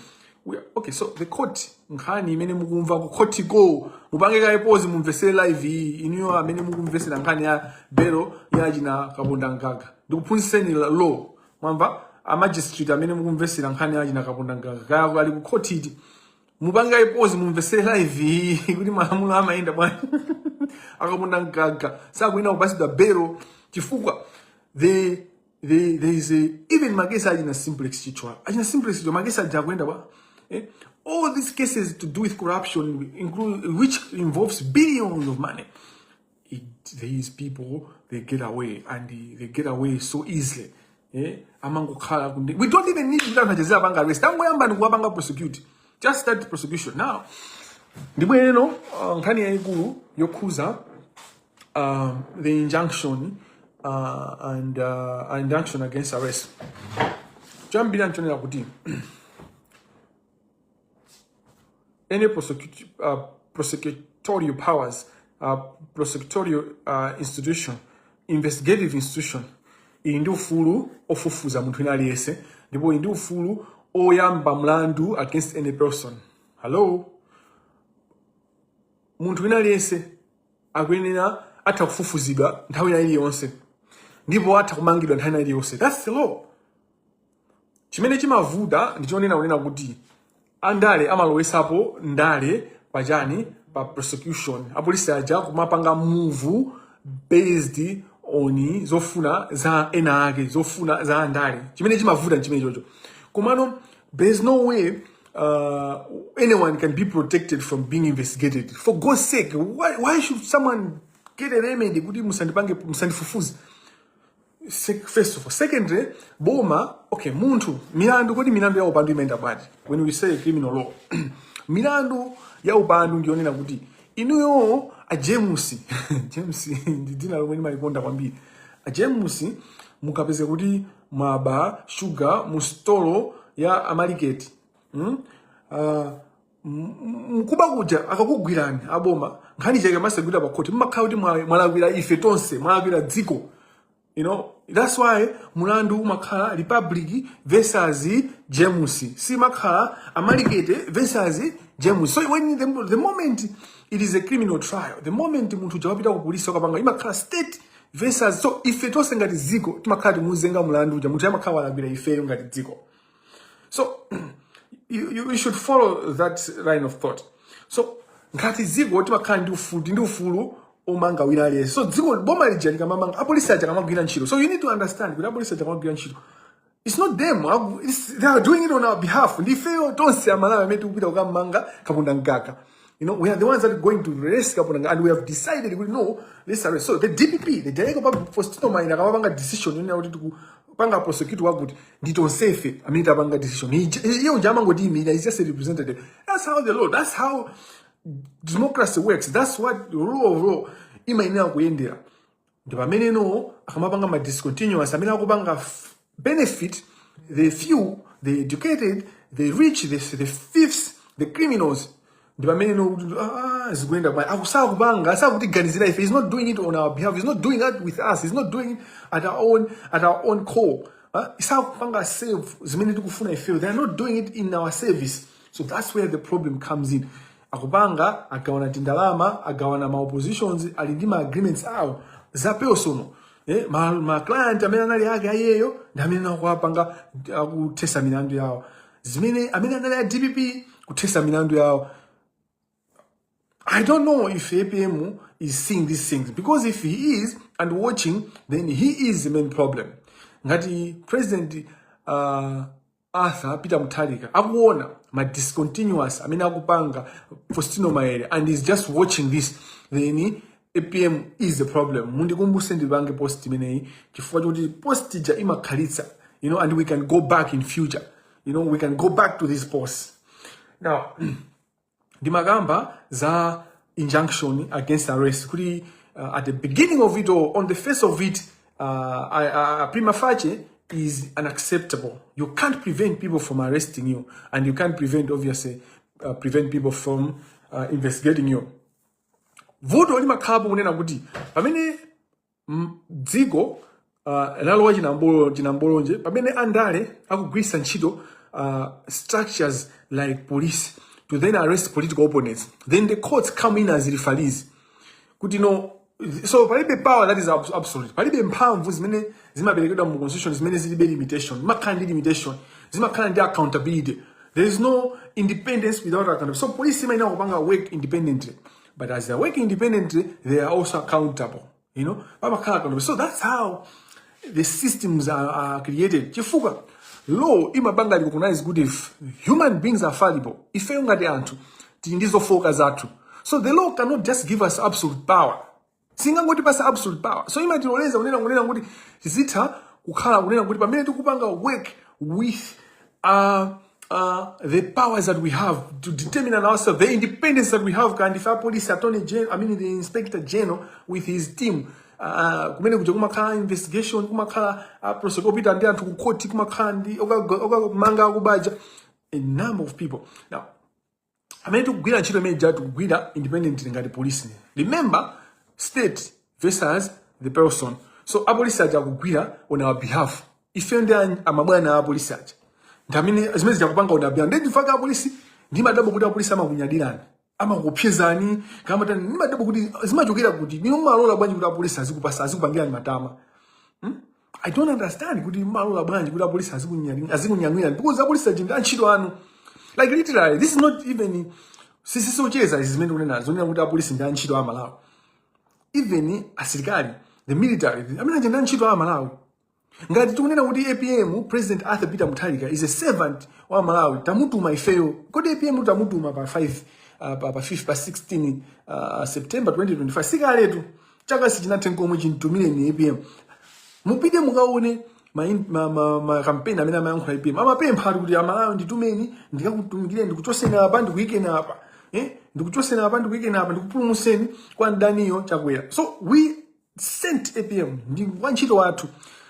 okay. So the court, nkhani imene mukumva ku court go, mupange kaye pause, mumvesere live iyi. Inuyo amene mukumvesera nkhani ya belo ya achina Kaponda Mgaga, ndikuphunzitseni law, mwamva? A magistrate amene mukumvesera nkhani ya achina Kapondamgaga, kaya ali ku court iti, mupange pause, mumvesere live iyi kuti malamulo amayenda bwanji. A Kapondamgaga sakuyenera kupasidwa belo chifukwa there is a even makesi achina Simplex Chithyola, achina Simplex Chithyola, makesi aja akuyenda bwa, eh? All these cases to do with corruption include, which involves billions of money, these people, they get away and they get away so easily, eh? Amangokhala we don't even need kuti anthu achezera apanga arrest, angoyamba ndikuwapanga prosecute, just start prosecution. Now ndibwereno nkhani yayikulu yokhuza the injunction and injunction against arrest. Choyambirira nchonena kuti any prosecutorial powers, prosecutorial institution, investigative institution ili ndi ufulu ofufuza munthu wina aliyense ndipo ili ndi ufulu oyamba mlandu against any person. Hello, munthu wina aliyense akuyenera atha kufufuzidwa nthawi ina iliyonse ndipo atha kumangidwa nthawi ina iliyonse. That's the law. Chimene chimavuta ndichonena kunena kuti andale amalowesapo ndale pachani, pa prosecution. Apolisi aja kumapanga move based on zofuna za ena ake, zofuna za andale. Chimene chimavuta nchimene chocho. Komano there is no way anyone can be protected from being investigated. For God's sake, why should someone get a remedy kuti musandipange, musandifufuze? First of all, secondly, boma, okay, munthu milandu, kodi milandu ya upandu imayenda bwanji? When we say criminal law, milandu ya upandu ndiyonena kuti inuyo a James, James ndi dzina lomwe ndimalikonda kwambiri, a James, mukapeze kuti mwaba shuga mu stolo ya Amaliketi, Mkuba kuja akakugwirani aboma, nkhani chake masegwira pa khoti, mmakhala kuti mwalakwira ife tonse, mwalakwira dziko. That's why mulandu umakhala Republic versus James, simakhala Amalikete versus James. So when the moment it is a criminal trial, the moment munthu uja wapita ku polisi wakapanga, imakhala state versus. So ife tonse ngati dziko timakhala timuzenga mulandu uja, munthu amakhala walakwira ifeyo ngati dziko. So you should follow that line of thought. So ngati dziko timakhala ndi ufulu omanga wina aliyense. So dziko, boma lija likamamanga, apolisi aja akamagwira ntchito, so you need to understand kuti apolisi aja akamagwira ntchito, it's not them, they are doing it on our behalf. Ndifeyo tonse Amalawi amene tikupita kukamanga Kapondamgaga. We are the ones that are going to arrest Kapondamgaga and we have decided kuti no, let's arrest. So the DPP, the Director of Public Faustino Maina, akamapanga decision yonena kuti tikupanga prosecute wakuti, ndi tonsefe amene tapanga decision. Iye uja amangotiyimira, he's just a representative. That's how the law, that's how democracy works, that's what the rule of law imayenera kuyendera. Ndi pamene no akamapanga ma discontinuous amene akupanga benefit the few, the educated, the rich, the thieves, the criminals, ndi pamene no kuti ah, zikuyenda bwanji, akusakupanga, asakutiganizira ife. He's not doing it on our behalf, he's not doing that with us, he's not doing it at our own call. Isakupanga save zimene tikufuna ifeyo. They are not doing it in our service. So that's where the problem comes in. Akupanga agawana tindalama, agawana ma oppositions, ali ndi ma agreements awo za personal, eh, ma client amene anali ake ayeyo ndi amene akuwapanga, akuthesa milandu yawo, zimene amene anali a DPP kuthesa milandu yawo. I don't know if APM is seeing these things, because if he is and watching, then he is the main problem. Ngati President Arthur Peter Mutharika akuona ma discontinuous amene akupanga Faustino Maele and is just watching this, then APM is the problem. Mundikumbuse ndipange post imeneyi chifukwa chokuti post ija imakhalitsa, and we can go back in future. We can go back to this post. Now, ndimakamba za injunction against arrest kuti at the beginning of it or on the face of it, prima facie is unacceptable. You can't prevent people from arresting you and you can't prevent, obviously, prevent people from investigating you. Vuto limakhalapo kunena kuti pamene dziko lalowa chinambolonje, pamene andale akugwiritsa ntchito structures like police to then arrest political opponents, then the courts come in as referees kuti no. So palibe power that is absolute. Palibe mphamvu zimene zimaperekedwa mu constitution zimene zilibe limitation. Zimakhala ndi limitation, zimakhala ndi accountability. There is no independence without accountability. So police imayenera kupanga work independently, but as they are working independently, they are also accountable. Pamakhala accountability. So that's how the systems are created, chifukwa law imapanga recognize kuti if human beings are fallible, ifeyo ngati anthu tili ndi zofoka zathu. So the law cannot just give us absolute power. Singangotipasa absolute power. So imatiloleza kunena kuti zitha kukhala kunena kuti pamene tikupanga work with the powers that we have to determine on ourselves, the independence that we have, kandi ife police, attorney general, I mean, the inspector general with his team, kumene kuja kumakhala investigation, kumakhala prosecutor opita ndi anthu ku court, kumakhala ndi okamanga akubaja, a number of people. Now, amene tikugwira ntchito imene ija, tikugwira independently ngati police. Remember, state versus the person. So apolisi aja akugwira on our behalf. Ife ndi amabwana a apolisi aja, ndi amene zimene zijakupanga on our behalf. Ndi ndifaka apolisi, ndimadabwa kuti apolisi amakunyadirani, amakupyezani kamatani. Ndimadabwa kuti zimachokera kuti inu mumalola bwanji kuti apolisi azikupasa, azikupangirani matama. I don't understand kuti mumalola bwanji kuti apolisi azikunyamwirani, because apolisi aja ndi antchito anu. Like, literally, this is not even sisisocheza izi zimene kunena zonena kuti apolisi ndi antchito a Malawi. Even asilikali, the military, amene aja ndi antchito a Malawi. Ngati tikunena kuti APM, President Arthur Peter Mutharika, is a servant wa Malawi, tamutuma ifeyo. Kodi APM tamutuma pa 5, pa 5, pa 16 September 2025, sikaletu, chaka sichinathe nkomwe chintumireni APM. Mupite mukaone ma campaign amene amayankhula APM, amapempha ati kuti, "Amalawi, nditumeni ndikakutumikireni, ndikuchoseni apa, ndikuyikeni apa, eh? Ndikuchoseni apa, ndikuyikeni apa, ndikupulumuseni kwa mdaniyo Chakwera." So we sent APM, ndi wantchito wathu.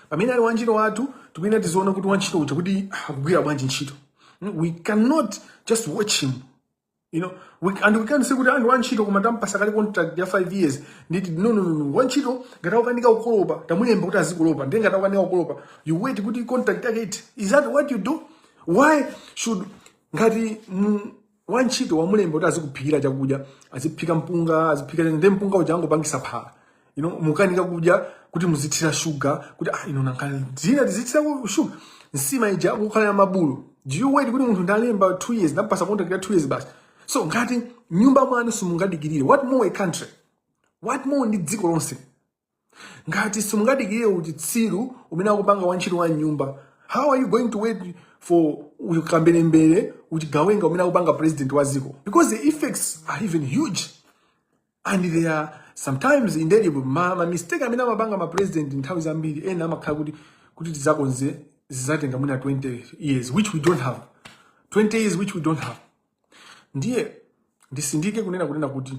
Pamene ali wantchito wathu, tikuyenera tiziona kuti wantchito uja kuti akugwira bwanji ntchito. We cannot just watch him and we can't say kuti anthu wantchito koma tampasa kale contract ya 5 years. Nditi no, no, no, no. Wantchito ngati akukanika kukolopa, tamulemba kuti azikolopa. Ndiye ngati akukanika kukolopa, you wait kuti contract yake iti? Is that what you do? Why should, ngati wantchito wamulemba kuti azikuphikira chakudya, aziphika mpunga, aziphika, ndi mpunga uja angopangisa phala, mukanika kudya kuti muzithira shuga, kuti ah, ino nankani zina tizithira shuga, nsima ija kukhala ya mabulo, do you wait kuti munthu ndalemba 2 years, ndampasa contract ya 2 years basi? So ngati nyumba mwanu simungadikirire, what more a country? What more ndi dziko lonse? Ngati simungadikirire uchitsiru umene akupanga wantchito wa nyumba, how are you going to wait for ukamberembere, uchigawenga umene akupanga president wa dziko? Because the effects are even huge and they are sometimes indelible. Ma mistake amene amapanga ma president nthawi zambiri, ena amakhala kuti tizakonze zizatenga mwina 20 years, which we don't have, 20 years which we don't have. Ndiye ndisindike kunena kuti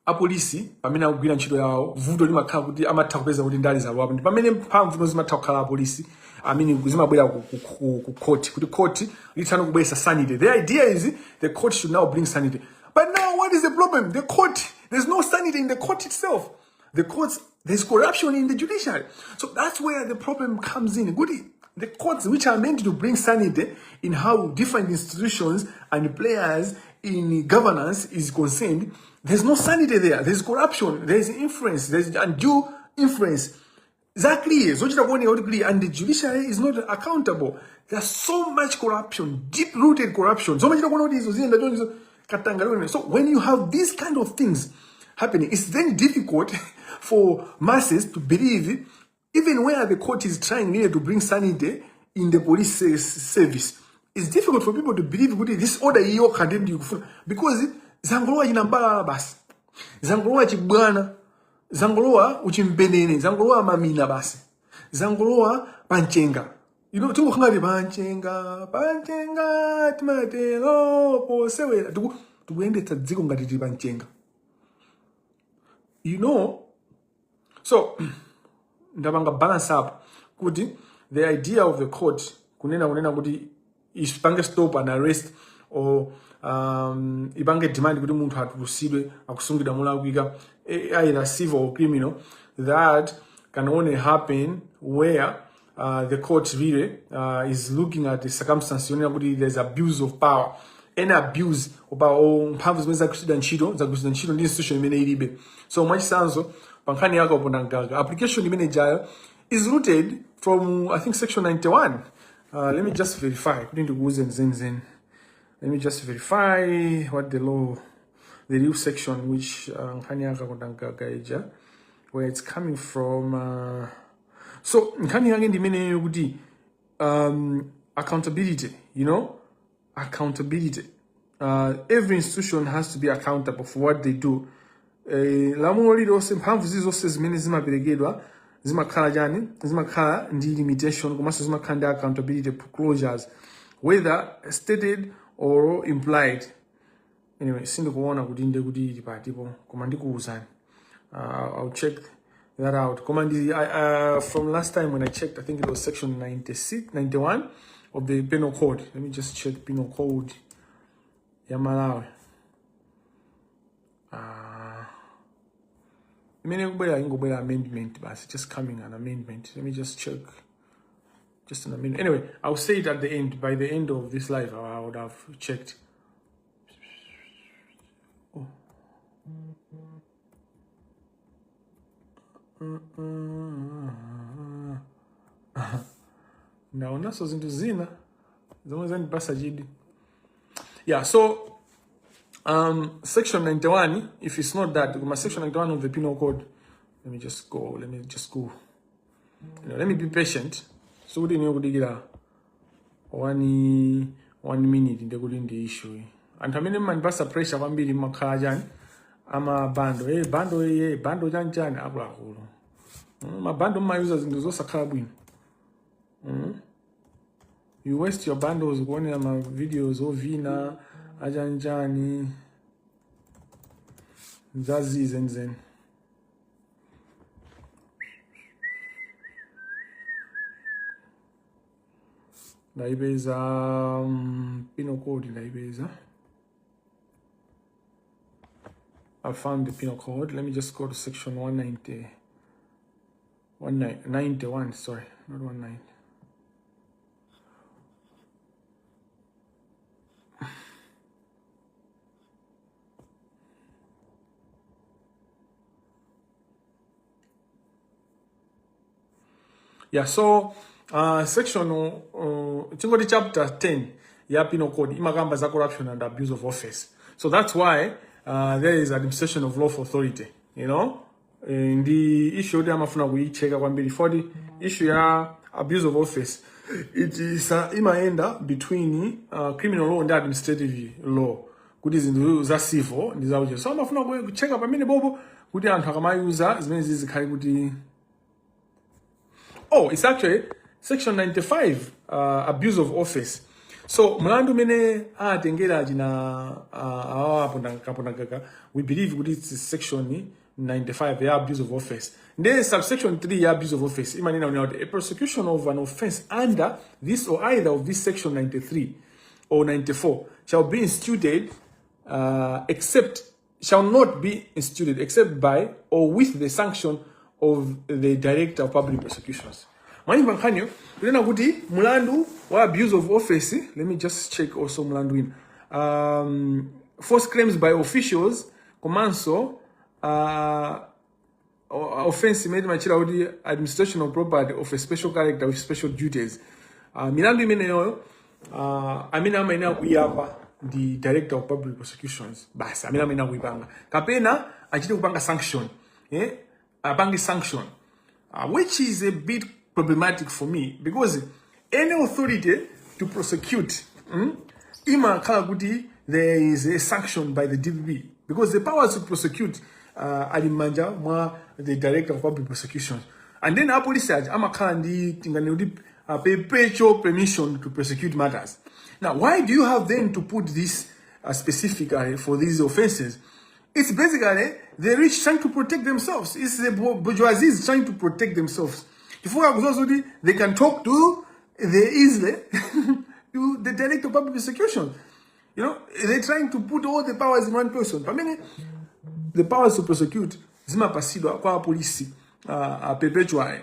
apolisi pamene akugwira ntchito yawo, vuto limakhala kuti amatha kupeza kuti ndale zalowapo. Ndi pamene mphamvu zimatha kukhala apolisi amene zimabwera ku court, kuti court lithano kubweretsa sanity. The idea is the court should now bring sanity, but now what is the problem? The court, there's no sanity in the court itself. The courts, there's corruption in the judiciary. So that's where the problem comes in, kuti the courts, which are meant to bring sanity in how different institutions and players in governance is concerned, there's no sanity there. There's corruption, there's influence, there's undue influence. Exactly, zochita kuoneka kuti clear, and the judiciary is not accountable. There's so much corruption, deep rooted corruption, zomachita kuona kuti izo ziyenda choncho, katangale. So when you have these kind of things happening, it's then difficult for masses to believe, even where the court is trying really to bring sanity in the police service. It's difficult for people to believe kuti this order iyo khandi ndikufuna, because zangolowa chinambalala basi, zangolowa chibwana, zangolowa uchimbenene, zangolowa mamina basi, zangolowa panchenga. Tingokhala panchenga, panchenga timatero posewera. Tikuyendetsa dziko ngati tili panchenga. So ndapanga balance up kuti the idea of the court kunena kuti ipange stop an arrest or ipange demand kuti munthu atulusidwe akusungidwa molakwika, either civil or criminal, that can only happen where the court really is looking at the circumstance yonena kuti there's abuse of power. Any abuse opa o mphamvu zimene zagwiritsidwa ntchito, zagwiritsidwa ntchito ndi institution imene ilibe. So mwachitsanzo, pa nkhani ya Kapondamgaga, application imene ijayo is rooted from, I think, section 91. Let me just verify kuti ndikuwuzeni zenizeni. Let me just verify what the law, the real section which nkhani ya Kapondamgaga ija, where it's coming from. So nkhani yake ndi imeneyo kuti accountability, accountability. Every institution has to be accountable for what they do. Lamulo lililonse, mphamvu zilizonse zimene zimaperekedwa zimakhala chani? Zimakhala ndi limitation komanso zimakhala ndi accountability clauses, whether stated or implied. Anyway, sindikuona kuti nde kuti ili patipo, koma ndikuwuzani. I'll check that out. Koma ndi from last time when I checked, I think it was section 96, 91 of the Penal Code. Let me just check Penal Code ya Malawi. Imene ikubwera, ingobwera amendment basi, just coming an amendment. Let me just check. Just an amendment. Anyway, I'll say it at the end. By the end of this live, I would have checked. Oh. Ndaonanso zinthu zina zomwe zandipasa chidwi. Yeah, so section 91, if it's not that, koma section 91 of the Penal Code. Let me just go. Let me be patient. So kuti niyo kudikira one minute ndekuti ndi issue. Anthu amene mmandipasa pressure kwambiri mmakhala chani, ama bundle, bundle, bundle chani chani, akuluakulu. Ma bundle mmayuza zinthu zosakhala bwino. You waste your bundles kuonera ma videos ovina achanchani zazi zenizeni. Ndaipeza penal code, ndaipeza. I found the penal code. Let me just go to section 190, 91, sorry, not 19. Yeah, so section tingoti chapter 10 ya Penal Code imakamba za corruption and abuse of office. So that's why there is administration of lawful authority. Ndi issue yoti amafuna kuyicheka kwambiri for issue ya abuse of office. It is imayenda between criminal law ndi administrative law, kuti zinthu za civil ndi zauche. So amafuna kucheka pamene bobo kuti anthu akamayuza zimene zizikhale kuti. Oh, it's actually section 95, abuse of office. So mlandu umene atengera achina awa Kapondamgaga, we believe kuti it's section 95 ya abuse of office. Ndi subsection 3 ya abuse of office imanena kuti a prosecution of an offense under this or either of this section 93 or 94 shall be instituted except shall not be instituted except by or with the sanction of the Director of Public Prosecutions. Mwayimva nkhaniyo, kunena kuti mlandu wa abuse of office. Let me just check also mlandu wina, false claims by officials, komanso offense imene timachita kuti administration of property of a special character with special duties. Milandu imeneyoyo, amene amayenera kuiyamba ndi Director of Public Prosecutions basi, amene amayenera kuipanga kapena achite kupanga sanction, eh? Apange sanction, which is a bit problematic for me because any authority to prosecute, imakhala kuti there is a sanction by the DPP, because the powers to prosecute ali m'manja mwa the Director of Public Prosecutions, and then apolisi aja amakhala ndi tinganene kuti perpetual permission to prosecute matters. Now, why do you have then to put this specifically for these offenses? It's basically the rich trying to protect themselves. It's the bourgeoisie trying to protect themselves, chifukwa akudziwa kuti they can talk to the easily to the Director of Public Prosecution. They're trying to put all the powers in one person, pamene the powers to prosecute zimapasidwa kwa apolisi perpetually.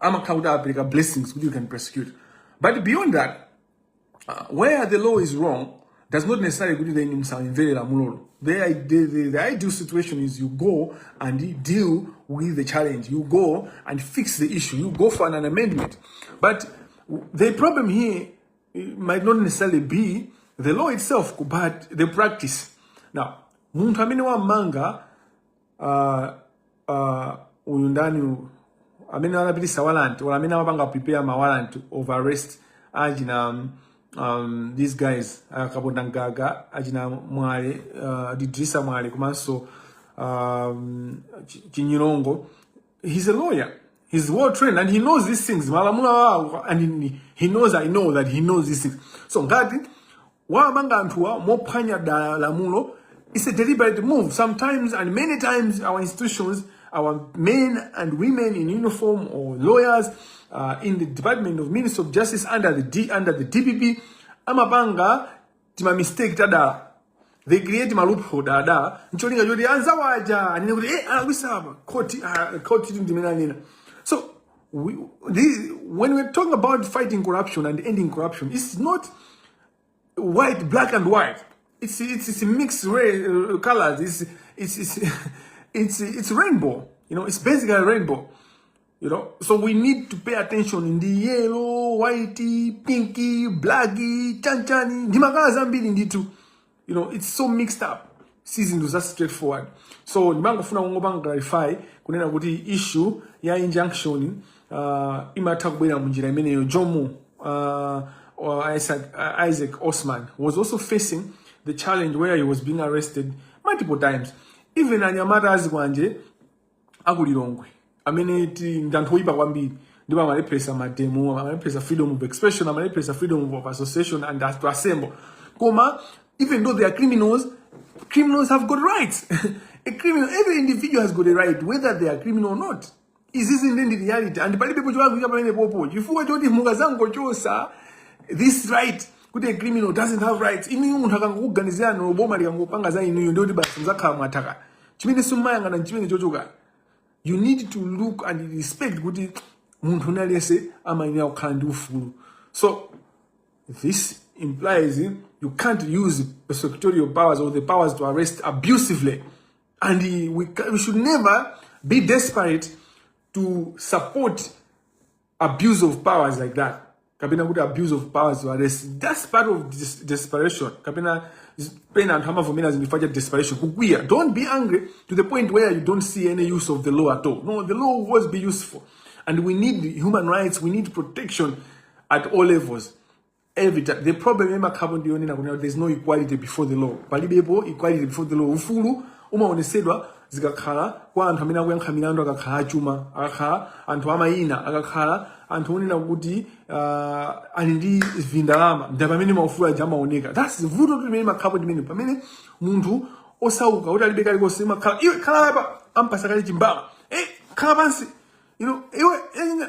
Amakhala kuti apereka blessings kuti you can prosecute. But beyond that, where the law is wrong, does not necessarily kuti then musamvere lamulolo. The ideal situation is you go and deal with the challenge, you go and fix the issue, you go for an amendment. But the problem here might not necessarily be the law itself, but the practice. Now, munthu amene wamanga uyu ndani amene anapitisa warrant or amene amapanga prepare ma warrant of arrest achina these guys, Kapondamgaga, achina Mwale, Didrisa Mwale komanso Chinyilongo, he's a lawyer. He's well trained and he knows these things, malamulo awo, and he knows, I know that he knows these things. So ngati wamanga anthuwa mophwanya da lamulo, it's a deliberate move. Sometimes and many times our institutions, our men and women in uniform or lawyers in the Department of Ministry of Justice under the DPP amapanga tima mistake tadala. They create ma loophole dada ncholinga choti anzawo aja anene kuti alakwisa apa court, court ndimene anena. So when we're talking about fighting corruption and ending corruption, it's not white, black and white. It's mixed colors. It's rainbow. It's basically a rainbow. So we need to pay attention in the yellow, white, pinky, black, chanchani, ndi ma colour zambiri ndithu. It's so mixed up. Si zinthu za straightforward. So ndimangofuna kungopanga clarify kunena kuti issue ya injunction imatha kubwera munjira imeneyo. Jomo or Isaac Osman was also facing the challenge where he was being arrested multiple times. Even anyamata azikwanje akulilongwe amene ti ndi anthu oyipa kwambiri ndipo amalepheresa ma demo, amalepheresa freedom of expression, amalepheresa freedom of association and to assemble. Koma even though they are criminals, criminals have got rights. A criminal, every individual has got a right, whether they are criminal or not. Izizi ndi reality and palibepo cholakwika pamene popo, chifukwa choti mukazangochosa this right kuti a criminal doesn't have rights, inuyo munthu akangokuganizirani, boma likangopanga za inuyo, ndiyoti basi muzakhala mwathaka. Chimene simumayang'ana nchimene chochoka. You need to look and respect kuti munthu aliyense amayenera kukhala ndi ufulu. So this implies you can't use prosecutorial powers or the powers to arrest abusively, and we should never be desperate to support abuse of powers like that, kapena kuti abuse of powers to arrest. That's part of desperation, kapena pena anthu amavomera zinthu chifukwa cha desperation, kukwiya. Don't be angry to the point where you don't see any use of the law at all. No, the law will always be useful, and we need human rights, we need protection at all levels, every time. The problem imakhapo ndiyonena kuti there's no equality before the law. Palibepo equality before the law. Ufulu umaonesedwa zikakhala kwa anthu amene akuyankha milandu akakhala achuma, akakhala anthu amayina, akakhala anthu onena kuti ali ndi vindalama, ndi pamene maufulu aja amaoneka. That's vuto limene makhapo ndimene pamene munthu osauka kuti alibe kalikonse imakhala iwe khala apa, ampasa kale chimbama, khala pansi, iwe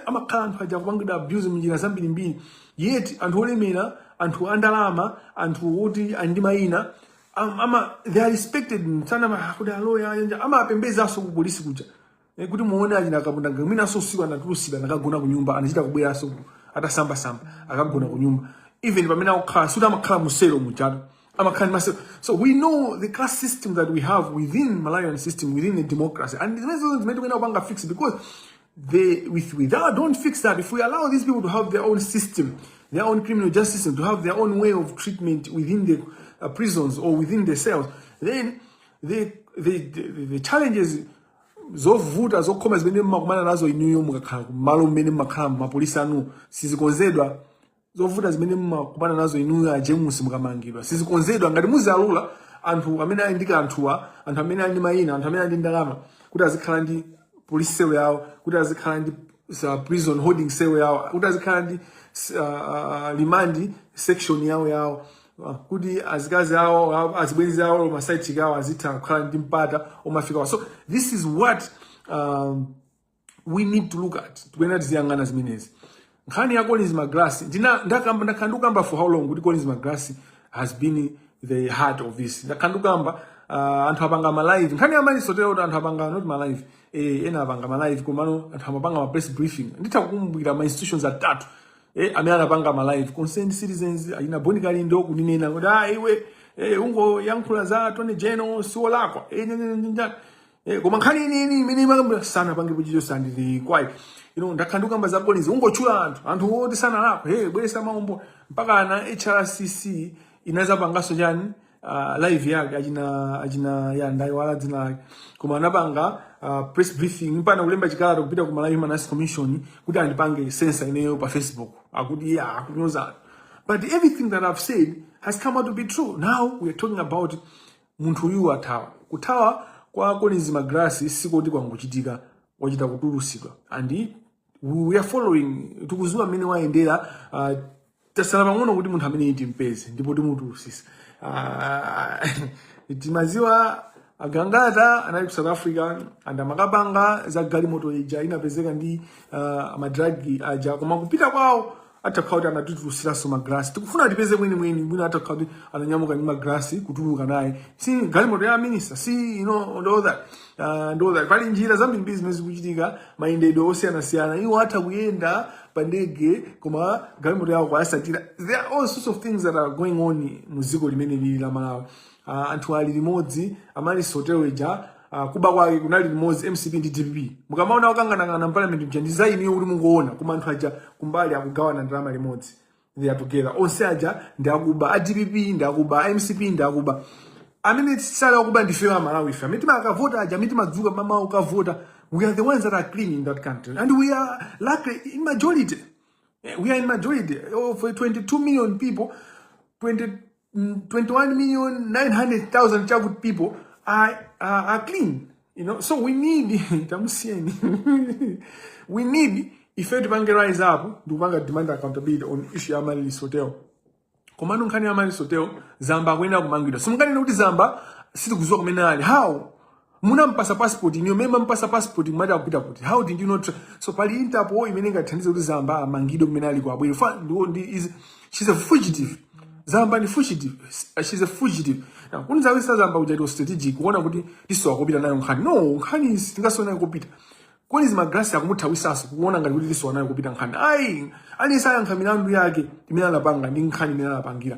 amakhala anthu aja kupangidwa abuse munjira zambirimbiri. Yet anthu olemera, anthu andalama, anthu oti ali ndi mayina ama they are respected sana kuti aloya anja amapembezanso ku polisi kuja. Kuti muone achina Kaponda mwinanso usiku anatulusidwa, anakagona ku nyumba, anachita kubweranso atasambasamba, akagona ku nyumba. Even pamene akukhala suti amakhala mu cell muchato, amakhala ndi ma cell. So we know the class system that we have within Malawian system, within the democracy, and zimene zonse zimene tikuyenera kupanga fix, because they with without don't fix that, if we allow these people to have their own system, their own criminal justice system, to have their own way of treatment within the prisons or within the cells, then the challenges, zovuta zokhoma zimene mmakumana nazo inuyo mukakhala kumalo mmene mmakhala mapolisi anu sizikonzedwa. Zovuta zimene mmakumana nazo inuyo ajemusi mukamangidwa sizikonzedwa ngati muzalula anthu amene ali ndi kanthuwa, anthu amene ali ndi mayina, anthu amene ali ndi ndalama kuti azikhala ndi police cell yawo, kuti azikhala ndi prison holding cell yawo, kuti azikhala ndi remand section yawo, kuti azikazi awo, azibwenzi awo, ma side chick awo azitha kukhala ndi mpata omafika. So this is what we need to look at. Tikuyenera tiziyang'ana zimenezi. Nkhani ya Collins Magalasi, ndina ndakamba, ndakhala ndikukamba for how long kuti Collins Magalasi has been the heart of this. Ndakhala ndikukamba, anthu apanga ma live nkhani ya Manisotero kuti anthu apanga, not ma live, ena apanga ma live, komano anthu amapanga ma press briefing. Nditha kukumbukira ma institutions atatu. Amene anapanga ma live, Concerned Citizens, achina Boni Kalindo, kuninena kuti, "Ah, iwe, ungoyankhula za Attorney General siwolakwa." Nya, nya, nya, nya. Koma nkhani inini imene imakambira sanapangepo chilichonse, andili kwayi. Ndakhala ndikukamba za Collins, ungotchula anthu oti sanalakwe, hey, bweresa maumbo, mpaka na HRCC inazapanganso chani, live yake, achina ya, ndayiwala dzina lake, koma anapanga press briefing, mpana kulemba chikalata kupita ku Malawi Human Rights Commission kuti andipange censor ineyo pa Facebook, akuti yeah, akunyoza. But everything that I've said has come out to be true. Now we are talking about munthu uyu athawa. Kuthawa kwa Collins Magalasi sikoti kwangochitika, wachita kutulusidwa, and we are following, tikuziwa mmene wayendera. Tasala pang'ono kuti munthu amene timpeze ndipo timutulusisa. Timaziwa agangata anali ku South Africa and amakapanga za galimoto ija inapezeka ndi ma drugs aja, koma kupita kwawo atakhala kuti anatitulusiranso Magalasi. Tikufuna tipeze mwenimweni mwina atakhala kuti ananyamuka ndi Magalasi kutuluka naye, si galimoto ya minister, si and all that, and all that. Pali njira zambiri zimene zikuchitika, mayendedwe osiyanasiyana. Iwo atha kuyenda pa ndege koma galimoto yawo kwayasatira. There are all sorts of things that are going on mu dziko limene lili la Malawi. Anthu ali limodzi, Amaryllis Hotel ija, kuba kwake kunali limodzi MCP ndi DPP. Mukamaona wakanganakana m'parliament mja, ndi za inuyo kuti mungoona, koma anthu aja kumbali akugawana ndalama limodzi. They are together. Onse aja ndi akuba, a DPP ndi akuba, a MCP ndi akuba. Amene sali akuba ndife Amalawi, ife amene timakavota aja, amene timadzuka mamawa ukavota. We are the ones that are clean in that country, and we are luckily in majority. We are in majority of 22 million people. 20, 21 million 900,000 chakuti people are clean. So we need, tamusiyeni, we need ife tipange rise up ndikupanga demand accountability on issue ya Amaryllis Hotel. Komano nkhani ya Amaryllis Hotel, Zamba akuyenera kumangidwa. Simunganene kuti Zamba sitikuziwa kumene ali. How? Munampasa passport iniyo, mmene mampasa passport mumati akupita kuti? How did you not so pali Interpol imene ingathandize kuti Zamba amangidwe kumene ali kwabwero. Fa ndi is she's a fugitive. Zamba ndi fugitive, she's a fugitive. Now kunizawisa Zamba kuja, it was strategic, kuona kuti tisowa kupita nayo nkhani. No, nkhani tingasowa nayo kupita. Collins Magalasi akumuthawisanso kuona ngati kuti tisowa nayo kupita nkhani. Ayi, aliyense ayankha milandu yake imene anapanga ndi nkhani imene anapangira.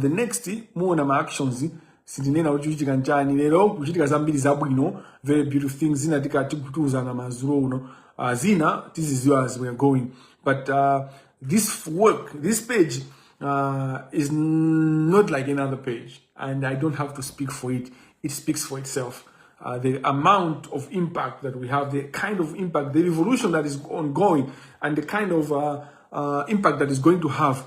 The next muona ma actions. Sindinena kuti kuchitika nchani lero, kuchitika zambiri zabwino, very beautiful things. Zina tikatiuzana madzulo uno, zina tiziziwa as we are going. But this work, this page is not like any other page, and I don't have to speak for it. It speaks for itself. The amount of impact that we have, the kind of impact, the revolution that is ongoing, and the kind of impact that is going to have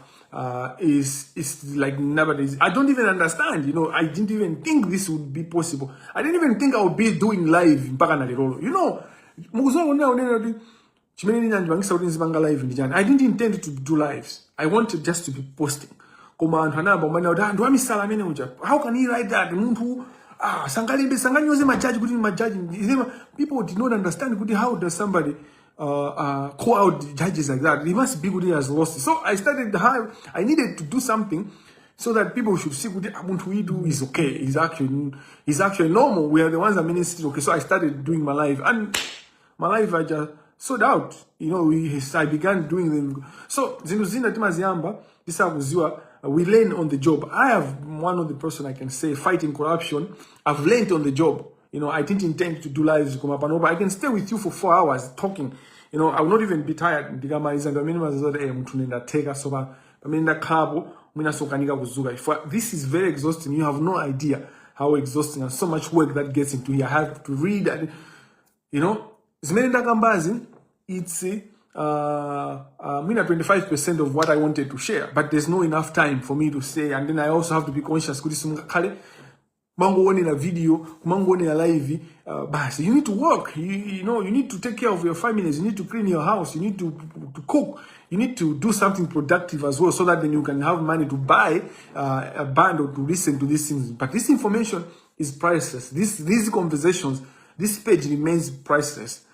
is like never. I don't even understand. I didn't even think this would be possible. I didn't even think I would be doing live mpaka na lero. Mukuzoona kunena kunena kuti chimene ndinandipangisa kuti ndizipanga live ndi chani? I didn't intend to do lives. I wanted just to be posting. Koma anthu anayamba kumanena kuti anthu amisala amene uja, how can he write that? Munthu, ah, sangalembe, sanganyoze majaji kuti majaji. People did not understand kuti how does somebody call out judges like that? He must be kuti he has lost it. So I started how I needed to do something so that people should see kuti, ah, munthu uyu is okay. He's actually normal. We are the ones that mean okay. So I started doing my live, and my live I just sold out. I began doing them. So zinthu zina timaziyamba tisakuziwa. We learn on the job. I have one of the person I can say fighting corruption. I've learned on the job. I didn't intend to do lives, koma panopa I can stay with you for 4 hours talking. I will not even be tired. Ndikamaliza ndi pamene mazoti, eh, munthu ndatheka. So pamene ndakhalapo mwina sokanika kuzuka. This is very exhausting. You have no idea how exhausting and so much work that gets into here. I have to read and zimene ndakambazi, it's mwina 25% of what I wanted to share, but there's no enough time for me to say. And then I also have to be conscious kuti simungakhale kumangoonera video, kumangoonera live, basi. You need to work. You need to take care of your families. You need to clean your house. You need to cook. You need to do something productive as well, so that then you can have money to buy a band or to listen to these things. But this information is priceless. This these conversations, this page remains priceless.